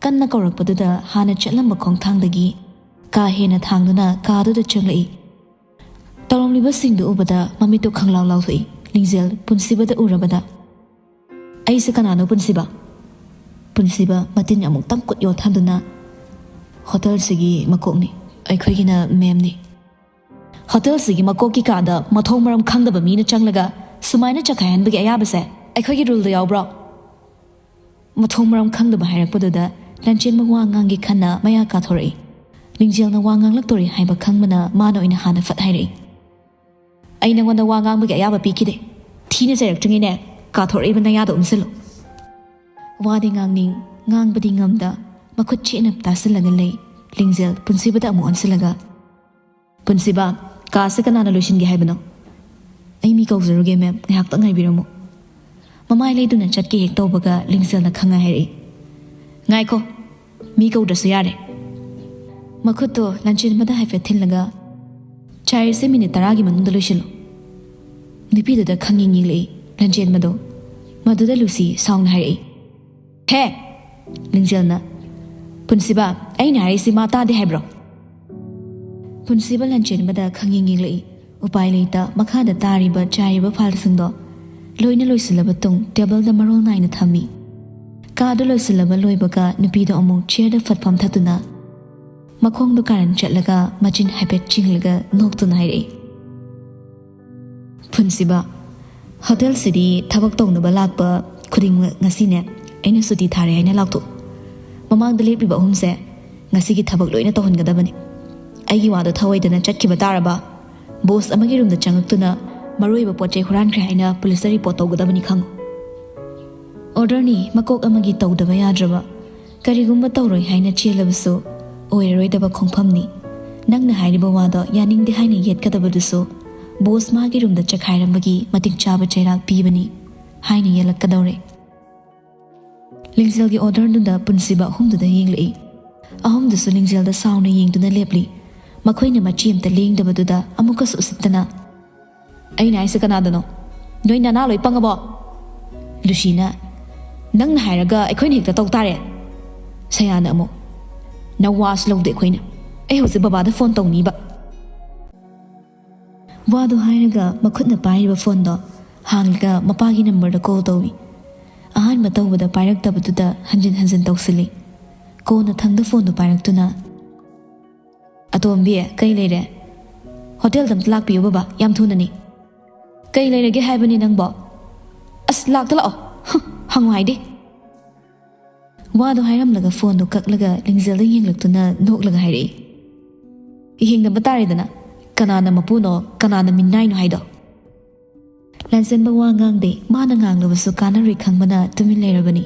ꯀꯟꯅ ꯀꯧꯔꯛꯄꯗꯨꯗ ꯍꯥꯟꯅ ꯆꯠꯂꯝꯕ ꯈꯣꯡꯊꯥꯡꯗꯒꯤ ꯀꯥ ꯍꯦꯟꯅ ꯊꯥꯡꯗꯨꯅ ꯀꯥꯗꯨꯗ ꯆꯪꯂꯛꯏ꯫ ꯇꯧꯔꯝꯂꯤꯕꯁꯤꯡꯗꯨ ꯎꯕꯗ ꯃꯃꯤꯠꯇꯨ ꯈꯪꯂꯥꯎ ꯂꯥꯎꯊꯣꯛꯏ꯫ ꯂꯤꯡꯖꯦꯜ ꯄꯨꯟꯁꯤꯕꯗ ꯎꯔꯕꯗ, "ꯑꯩꯁꯦ ꯀꯅꯥꯅꯣ, ꯄꯨꯟꯁꯤꯕ?" ꯄꯨꯟꯁꯤꯕ ꯃꯇꯤꯟ ꯑꯃꯨꯛꯇꯪ ꯀꯨꯠ ꯌꯣꯠꯊꯗꯨꯅ, "ꯍꯣꯇꯦꯜꯁꯤꯒꯤ ꯃꯀꯣꯛꯅꯤ, ꯑꯩꯈꯣꯏꯒꯤꯅ ꯃꯦꯝꯅꯤ꯫" "ꯍꯣꯇꯦꯜꯁꯤꯒꯤ ꯃꯀꯣꯛꯀꯤ ꯀꯥꯗ ꯃꯊꯣꯡ ꯃꯔꯝ ꯈꯪꯗꯕ ꯃꯤꯅ ꯆꯪꯂꯒ ꯁꯨꯃꯥꯏꯅ ꯆꯈꯥꯏꯍꯟꯕꯒꯤ ꯑꯌꯥꯕꯁꯦ ꯑꯩꯈꯣꯏꯒꯤ ꯔꯨꯜꯗ ꯌꯥꯎꯕ꯭ꯔꯣ?" ꯃꯊꯣꯡ ꯃꯔꯝ ꯈꯪꯗꯕ ꯍꯥꯏꯔꯛꯄꯗꯨꯗ ꯂꯟꯆꯦꯟꯕ ꯋꯥ ꯉꯥꯡꯒꯦ ꯈꯟꯅ ꯃꯌꯥ ꯀꯥꯊꯣꯔꯛꯏ꯫ ꯂꯤꯡꯖꯦꯜꯅ ꯋꯥ ꯉꯥꯡꯂꯛꯇꯣꯔꯦ ꯍꯥꯏꯕ ꯈꯪꯕꯅ ꯃꯥꯅ ꯑꯣꯏꯅ ꯍꯥꯟꯅ ꯐꯠ ꯍꯥꯏꯔꯛꯏ꯫ "ꯑꯩ ꯅꯉꯣꯟꯗ ꯋꯥ ꯉꯥꯡꯕꯒꯤ ꯑꯌꯥꯕ ꯄꯤꯈꯤꯗꯦ꯫ ꯊꯤꯅ ꯆꯩꯔꯛꯇ꯭ꯔꯤꯉꯩꯅꯦ, ꯀꯥꯊꯣꯔꯛꯏꯕ ꯅꯌꯥꯗꯣ ꯎꯝꯁꯤꯜꯂꯨ꯫" ꯋꯥꯗꯤ ꯉꯥꯡꯅꯤꯡ, ꯉꯥꯡꯕꯗꯤ ꯉꯝꯗ, ꯃꯈꯨꯠ ꯆꯦꯠꯅ ꯇꯥꯁꯤꯜꯂꯒ ꯂꯩ꯫ ꯂꯤꯡꯖꯦꯜ ꯄꯨꯟꯁꯤꯕꯗ ꯑꯃꯨꯛ ꯑꯣꯟꯁꯤꯜꯂꯒ, "ꯄꯨꯟꯁꯤꯕ, ꯀꯥꯁꯦ ꯀꯅꯥꯅ ꯂꯣꯏꯁꯤꯟꯒꯦ ꯍꯥꯏꯕꯅꯣ? ꯑꯩ ꯃꯤ ꯀꯧꯖꯔꯨꯒꯦ, ꯃꯦꯝ, ꯉꯥꯏꯍꯥꯛꯇꯪ ꯉꯥꯏꯕꯤꯔꯝꯃꯨ꯫" ꯃꯃꯥꯏ ꯂꯩꯗꯨꯅ ꯆꯠꯀꯦ ꯍꯦꯛ ꯇꯧꯕꯒ ꯂꯤꯡꯖꯦꯜꯅ ꯈꯪꯉ ꯍꯥꯏꯔꯛꯏ, "ꯉꯥꯏꯈꯣ, ꯃꯤ ꯀꯧꯗ꯭ꯔꯁꯨ ꯌꯥꯔꯦ꯫" ꯃꯈꯨꯠꯇꯣ ꯂꯟꯆꯦꯟꯕꯗ ꯍꯥꯏꯐꯦꯠ ꯊꯤꯜꯂꯒ, "ꯆꯥꯏꯔꯤꯁꯦ ꯃꯤꯅꯤꯠ ꯇꯔꯥꯒꯤ ꯃꯅꯨꯡꯗ ꯂꯣꯏꯁꯤꯜꯂꯨ꯫" ꯅꯨꯄꯤꯗꯨꯗ ꯈꯪꯌꯦꯡ ꯌꯦꯡꯂꯛꯏ ꯂꯟꯆꯦꯟꯕꯗꯣ꯫ ꯃꯗꯨꯗ ꯂꯨꯁꯤ ꯁꯥꯎꯅ ꯍꯥꯏꯔꯛꯏ, "ꯍꯦ!" ꯂꯤꯡꯖꯦꯜꯅ, "ꯄꯨꯟꯁꯤꯕ, ꯑꯩꯅ ꯍꯥꯏꯔꯤꯁꯤ ꯃꯥ ꯇꯥꯗꯦ ꯍꯥꯏꯕ꯭ꯔꯣ?" ꯄꯨꯟꯁꯤꯕ ꯂꯟꯆꯦꯟꯕꯗ ꯈꯪꯌꯦꯡ ꯌꯦꯡꯂꯛꯏ꯫ ꯎꯄꯥꯏ ꯂꯩꯇ ꯃꯈꯥꯗ ꯇꯥꯔꯤꯕ ꯆꯥꯏꯔꯤꯕ ꯐꯥꯏꯜꯁꯤꯡꯗꯣ ꯂꯣꯏꯅ ꯂꯣꯏꯁꯤꯜꯂꯕ ꯇꯨꯡ ꯇꯦꯕꯜꯗ ꯃꯔꯣꯜ ꯅꯥꯏꯅ ꯊꯝꯃꯤ꯫ ꯀꯥꯗꯨ ꯂꯣꯏꯁꯤꯜꯂꯕ ꯂꯣꯏꯕꯒ ꯅꯨꯄꯤꯗꯣ ꯑꯃꯨꯛ ꯆꯤꯌꯔꯗ ꯐꯠ ꯐꯝꯊꯗꯨꯅ ꯃꯈꯣꯡꯗꯣ ꯀꯥꯔꯟ ꯆꯠꯂꯒ ꯃꯆꯤꯟ ꯍꯥꯏꯐꯦꯠ ꯆꯤꯡꯂꯒ ꯅꯣꯛꯇꯨꯅ ꯍꯥꯏꯔꯛꯏ, "ꯄꯨꯟꯁꯤꯕ, ꯍꯣꯇꯦꯜꯁꯤꯗꯤ ꯊꯕꯛ ꯇꯧꯅꯕ ꯂꯥꯛꯄ ꯈꯨꯗꯤꯡꯃꯛ ꯉꯁꯤꯅꯦ ꯑꯩꯅ ꯁꯨꯇꯤ ꯊꯥꯔꯦ ꯍꯥꯏꯅ ꯂꯥꯎꯊꯣꯛ꯫ ꯃꯃꯥꯡꯗ ꯂꯦꯞꯂꯤꯕ ꯑꯍꯨꯝꯁꯦ ꯉꯁꯤꯒꯤ ꯊꯕꯛ ꯂꯣꯏꯅ ꯇꯧꯍꯟꯒꯗꯕꯅꯤ꯫ ꯑꯩꯒꯤ ꯋꯥꯗꯣ ꯊꯧꯑꯣꯏꯗꯅ ꯆꯠꯈꯤꯕ ꯇꯥꯔꯕ, ꯕꯣꯁ ꯑꯃꯒꯤ ꯔꯨꯝꯗ ꯆꯪꯉꯛꯇꯨꯅ ꯃꯔꯨꯑꯣꯏꯕ ꯄꯣꯠ ꯆꯩ ꯍꯨꯔꯥꯟꯈ꯭ꯔꯦ ꯍꯥꯏꯅ ꯄꯨꯂꯤꯁꯇ ꯔꯤꯄꯣꯔꯠ ꯇꯧꯒꯗꯕꯅꯤ, ꯈꯪꯉꯨ꯫" ꯑꯣꯔꯗꯔꯅꯤ, ꯃꯀꯣꯛ ꯑꯃꯒꯤ ꯇꯧꯗꯕ ꯌꯥꯗ꯭ꯔꯕ꯫ ꯀꯔꯤꯒꯨꯝꯕ ꯇꯧꯔꯣꯏ ꯍꯥꯏꯅ ꯆꯦꯜꯂꯕꯁꯨ ꯑꯣꯏꯔꯔꯣꯏꯗꯕ ꯈꯣꯡꯐꯝꯅꯤ꯫ ꯅꯪꯅ ꯍꯥꯏꯔꯤꯕ ꯋꯥꯗꯣ ꯌꯥꯅꯤꯡꯗꯦ ꯍꯥꯏꯅ ꯌꯦꯠꯀꯗꯕꯗꯨꯁꯨ ꯕꯣꯁ ꯃꯥꯒꯤ ꯔꯨꯝꯗ ꯆꯈꯥꯏꯔꯝꯕꯒꯤ ꯃꯇꯤꯛ ꯆꯥꯕ ꯆꯩꯔꯥꯛ ꯄꯤꯕꯅꯤ ꯍꯥꯏꯅ ꯌꯦꯜꯂꯛꯀꯗꯧꯔꯦ꯫ ꯂꯤꯡꯖꯦꯜꯒꯤ ꯑꯣꯔꯗꯔꯗꯨꯗ ꯄꯨꯟꯁꯤꯕ ꯑꯍꯨꯝꯗꯨꯗ ꯌꯦꯡꯂꯛꯏ꯫ ꯑꯍꯨꯝꯗꯨꯁꯨ ꯂꯤꯡꯖꯦꯜꯗ ꯁꯥꯎꯅ ꯌꯦꯡꯗꯨꯅ ꯂꯦꯞꯂꯤ꯫ ꯃꯈꯣꯏꯅ ꯃꯆꯤ ꯑꯃꯇ ꯂꯦꯡꯗꯕꯗꯨꯗ ꯑꯃꯨꯛꯀꯁꯨ ꯎꯁꯤꯠꯇꯅ, "ꯑꯩꯅ ꯍꯥꯏꯁꯦ ꯀꯅꯥꯗꯅꯣ? ꯅꯣꯏ ꯅꯅꯥ ꯂꯣꯏ ꯄꯪꯉꯕꯣ?" ꯂꯨꯁꯤꯅ, "ꯅꯪꯅ ꯍꯥꯏꯔꯒ ꯑꯩꯈꯣꯏꯅ ꯍꯦꯛꯇ ꯇꯧ ꯇꯥꯔꯦ꯫" ꯁꯌꯥꯅ ꯑꯃꯨꯛ, "ꯅꯋꯥꯁꯨ ꯂꯧꯗꯦ ꯑꯩꯈꯣꯏꯅ꯫ ꯑꯩ ꯍꯧꯖꯤꯛ ꯕꯕꯥꯗ ꯐꯣꯟ ꯇꯧꯅꯤꯕ꯫" ꯋꯥꯗꯣ ꯍꯥꯏꯔꯒ ꯃꯈꯨꯠꯅ ꯄꯥꯏꯔꯤꯕ ꯐꯣꯟꯗꯣ ꯍꯥꯡꯂꯒ ꯃꯄꯥꯒꯤ ꯅꯝꯕꯔꯗ ꯀꯣꯜ ꯇꯧꯏ꯫ ꯑꯍꯥꯟꯕ ꯇꯧꯕꯗ ꯄꯥꯏꯔꯛꯇꯕꯗꯨꯗ ꯍꯟꯖꯤꯟ ꯍꯟꯖꯤꯟ ꯇꯧꯁꯤꯜꯂꯤ꯫ ꯀꯣꯟꯅ ꯊꯪꯗ ꯐꯣꯟꯗꯣ ꯄꯥꯏꯔꯛꯇꯨꯅ, "ꯑꯇꯣꯝꯕꯤ, ꯀꯩ ꯂꯩꯔꯦ? ꯍꯣꯇꯦꯜꯗ ꯑꯝꯇ ꯂꯥꯛꯄꯤꯌꯨ ꯕꯕꯥ, ꯌꯥꯝ ꯊꯨꯅꯅꯤ꯫" "ꯀꯩ ꯂꯩꯔꯒꯦ ꯍꯥꯏꯕꯅꯤ ꯅꯪꯕꯣ? ꯑꯁ, ꯂꯥꯛꯇ ꯂꯥꯛꯑꯣ꯫ ꯍꯨꯝ, ꯍꯪꯉꯨ ꯍꯥꯏꯗꯤ꯫" ꯋꯥꯗꯣ ꯍꯥꯏꯔꯝꯂꯒ ꯐꯣꯟꯗꯣ ꯀꯛꯂꯒ ꯂꯤꯡꯖꯦꯜꯗ ꯌꯦꯡꯂꯛꯇꯨꯅ ꯅꯣꯛꯂꯒ ꯍꯥꯏꯔꯛꯏ, ꯌꯦꯡꯅꯕ ꯇꯥꯔꯦꯗꯅ, ꯀꯅꯥꯅ ꯃꯄꯨꯅꯣ, ꯀꯅꯥꯅ ꯃꯤꯅꯥꯏꯅꯣ ꯍꯥꯏꯗꯣ꯫ ꯂꯥꯟꯖꯦꯟꯕ ꯋꯥ ꯉꯥꯡꯗꯦ꯫ ꯃꯥꯅ ꯉꯥꯡꯂꯕꯁꯨ ꯀꯥꯟꯅꯔꯣꯏ ꯈꯪꯕꯅ ꯇꯨꯃꯤꯟ ꯂꯩꯔꯕꯅꯤ꯫